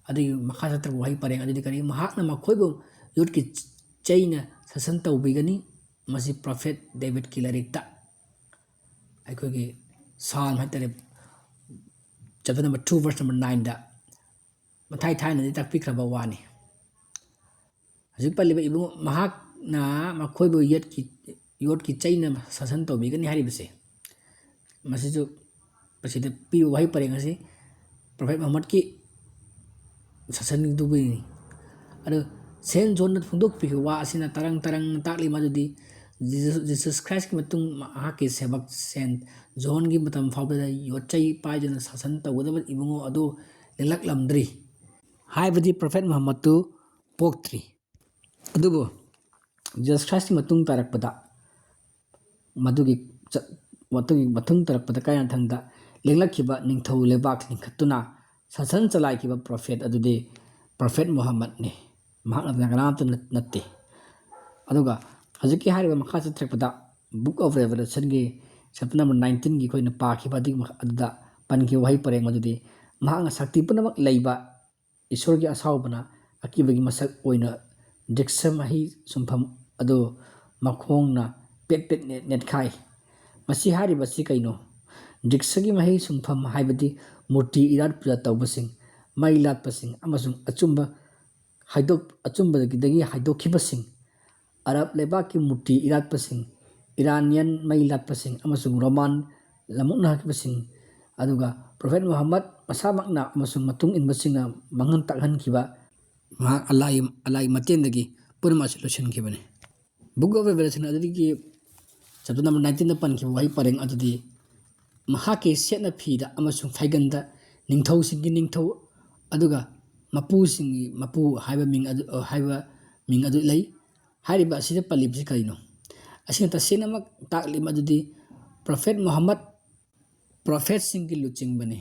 ꯑꯗꯨꯒꯤ ꯃꯈꯥ ꯆꯠꯇ꯭ꯔꯕ ꯋꯥꯍꯩ ꯄꯔꯦꯡ ꯑꯗꯨꯗꯤ ꯀꯔꯤ? "ꯃꯍꯥꯛꯅ ꯃꯈꯣꯏꯕꯨ ꯌꯣꯠꯀꯤ ꯆꯩꯅ ꯁꯥꯁꯟ ꯇꯧꯕꯤꯒꯅꯤ"꯫ ꯃꯁꯤ ꯄ꯭ꯔꯣꯐꯦꯠ ꯗꯦꯕꯤꯠꯀꯤ ꯂꯥꯏꯔꯤꯛꯇ, ꯑꯩꯈꯣꯏꯒꯤ Psalm ꯍꯥꯏꯇꯥꯔꯦ, chapter number two verse number nineꯗ ꯃꯊꯥꯏ ꯊꯥꯏꯅꯗꯤ ꯇꯥꯛꯄꯤꯈ꯭ꯔꯕ ꯋꯥꯅꯤ꯫ ꯍꯧꯖꯤꯛ ꯄꯜꯂꯤꯕ ꯏꯕꯨꯡꯉꯣ, "ꯃꯍꯥꯛꯅ ꯃꯈꯣꯏꯕꯨ ꯌꯣꯠꯀꯤ, ꯌꯣꯠꯀꯤ ꯆꯩꯅ ꯁꯥꯁꯟ ꯇꯧꯕꯤꯒꯅꯤ" ꯍꯥꯏꯔꯤꯕꯁꯦ, ꯃꯁꯤꯁꯨ ꯃꯁꯤꯗ ꯄꯤꯕ ꯋꯥꯍꯩ ꯄꯔꯦꯡ ꯑꯁꯤ ꯄ꯭ꯔꯣꯐꯦꯠ ꯃꯨꯍꯝꯃꯗꯀꯤ ꯁꯥꯁꯟꯗꯨꯕꯨꯅꯤ꯫ ꯑꯗꯨ ꯁꯦꯟ ꯖꯣꯟꯅ ꯐꯣꯡꯗꯣꯛꯄꯤꯈꯤꯕ ꯋꯥ ꯑꯁꯤꯅ ꯇꯔꯪ ꯇꯔꯪ ꯇꯥꯛꯂꯤ ꯃꯗꯨꯗꯤ ꯖꯤꯁꯁ, ꯖꯤꯁꯁ ꯈ꯭ꯔꯥꯏꯁꯀꯤ ꯃꯇꯨꯡ ꯃꯍꯥꯛꯀꯤ ꯁꯦꯕꯛ ꯁꯦꯟ ꯖꯣꯟꯒꯤ ꯃꯇꯝ ꯐꯥꯎꯕꯗ ꯌꯣꯠꯆꯩ ꯄꯥꯏꯗꯨꯅ ꯁꯥꯁꯟ ꯇꯧꯒꯗꯕ ꯏꯕꯨꯡꯉꯣ ꯑꯗꯨ ꯂꯦꯡꯂꯛꯂꯝꯗ꯭ꯔꯤ꯫ ꯍꯥꯏꯕꯗꯤ ꯄ꯭ꯔꯣꯐꯦꯠ ꯃꯨꯍꯝꯃꯗꯇꯨ ꯄꯣꯛꯇ꯭ꯔꯤ꯫ ꯑꯗꯨꯕꯨ ꯖꯤꯁꯁ ꯈ꯭ꯔꯥꯏꯁꯀꯤ ꯃꯇꯨꯡ ꯇꯥꯔꯛꯄꯗ, ꯃꯗꯨꯒꯤ ꯆꯠ-, ꯃꯇꯨꯡ, ꯃꯇꯨꯡ ꯇꯥꯔꯛꯄꯗ ꯀꯥꯏꯅꯊꯪꯗ ꯂꯦꯡꯂꯛꯈꯤꯕ ꯅꯤꯡꯊꯧ ꯂꯩꯕꯥꯛ ꯂꯤꯡꯈꯠꯇꯨꯅ ꯁꯥꯁꯟ ꯆꯂꯥꯏꯈꯤꯕ ꯄ꯭ꯔꯣꯐꯦꯠ ꯑꯗꯨꯗꯤ ꯄ꯭ꯔꯣꯐꯦꯠ ꯃꯨꯍꯝꯃꯗꯅꯤ꯫ ꯃꯍꯥꯛ ꯅꯠꯇꯅ ꯀꯅꯥꯝꯇ ꯅꯠ-, ꯅꯠꯇꯦ꯫ ꯑꯗꯨꯒ ꯍꯧꯖꯤꯛꯀꯤ ꯍꯥꯏꯔꯤꯕ ꯃꯈꯥ ꯆꯠꯊꯔꯛꯄꯗ Book of Revelationꯒꯤ chapter number nineteenꯒꯤ ꯑꯩꯈꯣꯏꯅ ꯄꯥꯈꯤꯕ ꯑꯗꯨꯒꯤ ꯃꯈꯥ-, ꯑꯗꯨꯗ ꯄꯟꯈꯤꯕ ꯋꯥꯍꯩ ꯄꯔꯦꯡ ꯑꯗꯨꯗꯤ, "ꯃꯍꯥꯛꯅ ꯁꯛꯇꯤ ꯄꯨꯝꯅꯃꯛ ꯂꯩꯕ ꯏꯁꯣꯔꯒꯤ ꯑꯁꯥꯎꯕꯅ ꯑꯀꯤꯕꯒꯤ ꯃꯁꯛ ꯑꯣꯏꯅ ꯗ꯭ꯔꯤꯛꯁ ꯃꯍꯩ ꯁꯨꯡꯐꯝ ꯑꯗꯨ ꯃꯈꯣꯡꯅ ꯄꯦꯠ ꯄꯦꯠ ꯅꯦꯠ-, ꯅꯦꯠꯈꯥꯏ"꯫ ꯃꯁꯤ ꯍꯥꯏꯔꯤꯕꯁꯤ ꯀꯩꯅꯣ? ꯗ꯭ꯔꯤꯛꯁꯒꯤ ꯃꯍꯩ ꯁꯨꯡꯐꯝ ꯍꯥꯏꯕꯗꯤ ꯃꯨꯔꯇꯤ ꯏꯔꯥꯠ ꯄꯨꯖꯥ ꯇꯧꯕꯁꯤꯡ, ꯃꯩ ꯂꯥꯠꯄꯁꯤꯡ ꯑꯃꯁꯨꯡ ꯑꯆꯨꯝꯕ ꯍꯥꯏꯗꯣꯛ-, ꯑꯆꯨꯝꯕꯗꯒꯤ ꯍꯥꯏꯗꯣꯛꯈꯤꯕꯁꯤꯡ, ꯑꯔꯕ ꯂꯩꯕꯥꯛꯀꯤ ꯃꯨꯔꯇꯤ ꯏꯔꯥꯠꯄꯁꯤꯡ, ꯏꯔꯥꯅꯤꯌꯟ ꯃꯩ ꯂꯥꯠꯄꯁꯤꯡ ꯑꯃꯁꯨꯡ ꯔꯣꯃꯥꯟ ꯂꯝꯑꯣꯛꯅꯈꯤꯕꯁꯤꯡ, ꯑꯗꯨꯒ ꯄ꯭ꯔꯣꯐꯦꯠ ꯃꯨꯍꯝꯃꯗ ꯃꯁꯥꯃꯛꯅ ꯑꯃꯁꯨꯡ ꯃꯇꯨꯡ ꯏꯟꯕꯁꯤꯡꯅ ꯃꯥꯡꯍꯟ ꯇꯥꯛꯍꯟꯈꯤꯕ, ꯃꯍꯥꯛ ꯑꯜꯂꯥꯍꯒꯤ, ꯑꯜꯂꯥꯍꯒꯤ ꯃꯇꯦꯡꯗꯒꯤ ꯄꯨꯝꯅꯃꯛ ꯑꯁꯤ ꯂꯣꯏꯁꯤꯟꯈꯤꯕꯅꯤ꯫ Book of Revelation ꯑꯗꯨꯗꯒꯤ chapter number nineteenꯗ ꯄꯟꯈꯤꯕ ꯋꯥꯍꯩ ꯄꯔꯦꯡ ꯑꯗꯨꯗꯤ, "ꯃꯍꯥꯛꯀꯤ ꯁꯦꯠꯅ ꯐꯤꯗ ꯑꯃꯁꯨꯡ ꯐꯩꯒꯟꯗ ꯅꯤꯡꯊꯧꯁꯤꯡꯒꯤ ꯅꯤꯡꯊꯧ ꯑꯗꯨꯒ ꯃꯄꯨꯁꯤꯡꯒꯤ ꯃꯄꯨ" ꯍꯥꯏꯕ ꯃꯤꯡ ꯑꯗꯨ, ꯍꯥꯏꯕ ꯃꯤꯡ ꯑꯗꯨ ꯂꯩ꯫ ꯍꯥꯏꯔꯤꯕ ꯑꯁꯤꯗ ꯄꯜꯂꯤꯕꯁꯤ ꯀꯔꯤꯅꯣ? ꯑꯁꯤꯅ ꯇꯁꯦꯡꯅꯃꯛ ꯇꯥꯛꯂꯤ ꯃꯗꯨꯗꯤ Prophet Muhammad prophetꯁꯤꯡꯒꯤ ꯂꯨꯆꯤꯡꯕꯅꯤ꯫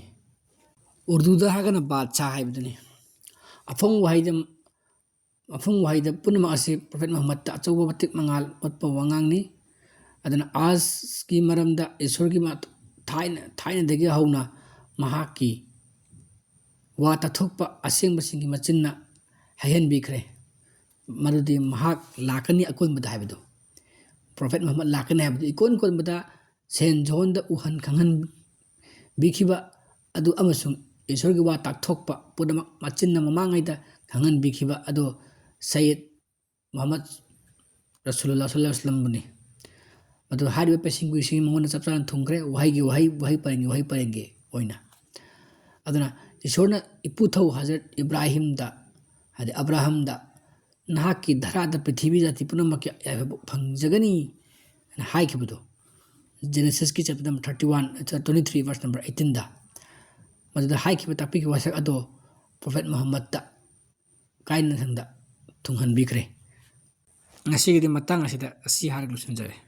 ꯎꯔꯗꯨꯗ ꯍꯥꯏꯔꯒꯅ ꯕꯥꯗꯁꯥ ꯍꯥꯏꯕꯗꯨꯅꯤ꯫ ꯑꯐꯪꯕ ꯋꯥꯍꯩꯗ, ꯑꯐꯪꯕ ꯋꯥꯍꯩꯗ ꯄꯨꯝꯅꯃꯛ ꯑꯁꯤ Prophet Muhammadꯇ ꯑꯆꯧꯕ ꯃꯇꯤꯛ ꯃꯉꯥꯜ ꯎꯠꯄ ꯋꯥꯉꯥꯡꯅꯤ꯫ ꯑꯗꯨꯅ ꯑꯥꯖꯀꯤ ꯃꯔꯝꯗ ꯏꯁꯣꯔꯒꯤ ꯃ-, ꯊꯥꯏꯅ, ꯊꯥꯏꯅꯗꯒꯤ ꯍꯧꯅ ꯃꯍꯥꯛꯀꯤ ꯋꯥ ꯇꯥꯊꯣꯛꯄ ꯑꯁꯦꯡꯕꯁꯤꯡꯒꯤ ꯃꯆꯤꯟꯅ ꯍꯥꯏꯍꯟꯕꯤꯈ꯭ꯔꯦ꯫ ꯃꯗꯨꯗꯤ ꯃꯍꯥꯛ ꯂꯥꯛꯀꯅꯤ ꯑꯀꯣꯟꯕꯗ ꯍꯥꯏꯕꯗꯨ꯫ Prophet Muhammad ꯂꯥꯛꯀꯅꯤ ꯍꯥꯏꯕꯗꯨ ꯏꯀꯣꯟ ꯀꯣꯟꯕꯗ ꯁꯦꯟ ꯖꯣꯍꯣꯟꯗ ꯎꯍꯟ ꯈꯪꯍꯟꯕꯤꯈꯤꯕ ꯑꯗꯨ ꯑꯃꯁꯨꯡ ꯏꯁꯣꯔꯒꯤ ꯋꯥ ꯇꯥꯛꯊꯣꯛꯄ ꯄꯨꯝꯅꯃꯛ ꯃꯆꯤꯟꯅ ꯃꯃꯥꯡꯉꯩꯗ ꯈꯪꯍꯟꯕꯤꯈꯤꯕ ꯑꯗꯨ ꯁꯌꯤꯗ ꯃꯨꯍꯝꯃꯗ ꯔꯁꯨꯂꯨꯜꯂꯥꯍ ꯁꯜꯂꯜꯂꯥꯍꯨ ꯑꯂꯥꯏꯍꯤ ꯋꯥꯁꯜꯂꯝꯕꯨꯅꯤ꯫ ꯃꯗꯨ ꯍꯥꯏꯔꯤꯕ ꯄꯦꯁꯤꯡ ꯀꯨꯏꯁꯤꯡ ꯃꯉꯣꯟꯗ ꯆꯞ ꯆꯥꯅ ꯊꯨꯡꯈ꯭ꯔꯦ, ꯋꯥꯍꯩꯒꯤ ꯋꯥꯍꯩ, ꯋꯥꯍꯩ ꯄꯔꯦꯡꯒꯤ ꯋꯥꯍꯩ ꯄꯔꯦꯡꯒꯤ ꯑꯣꯏꯅ꯫ ꯑꯗꯨꯅ ꯏꯁꯣꯔꯅ ꯏꯄꯨꯊꯧ ꯍꯖꯔꯠ ꯏꯕ꯭ꯔꯥꯍꯤꯝꯗ, ꯍꯥꯏꯗꯤ ꯑꯕ꯭ꯔꯥꯍꯝꯗ, "ꯅꯍꯥꯛꯀꯤ ꯙꯔꯥꯗ ꯄ꯭ꯔꯤꯊꯤꯕꯤ ꯖꯥꯇꯤ ꯄꯨꯝꯅꯃꯛꯀꯤ ꯌꯥꯏꯐꯕ ꯐꯪꯖꯒꯅꯤ" ꯍꯥꯏꯅ ꯍꯥꯏꯈꯤꯕꯗꯣ, Genesisꯀꯤ chapter number thirty one, twenty three verse number eighteen ꯗ꯫ ꯃꯗꯨꯗ ꯍꯥꯏꯈꯤꯕ, ꯇꯥꯛꯄꯤꯈꯤꯕ ꯋꯥꯁꯛ ꯑꯗꯣ Prophet ꯃꯨꯍꯝꯃꯗꯇ ꯀꯥꯏꯅ ꯊꯪꯗ ꯊꯨꯡꯍꯟꯕꯤꯈ꯭ꯔꯦ꯫ ꯉꯁꯤꯒꯤꯗꯤ ꯃꯇꯥꯡ ꯑꯁꯤꯗ ꯑꯁꯤ ꯍꯥꯏꯔꯒ ꯂꯣꯏꯁꯤꯟꯖꯔꯦ꯫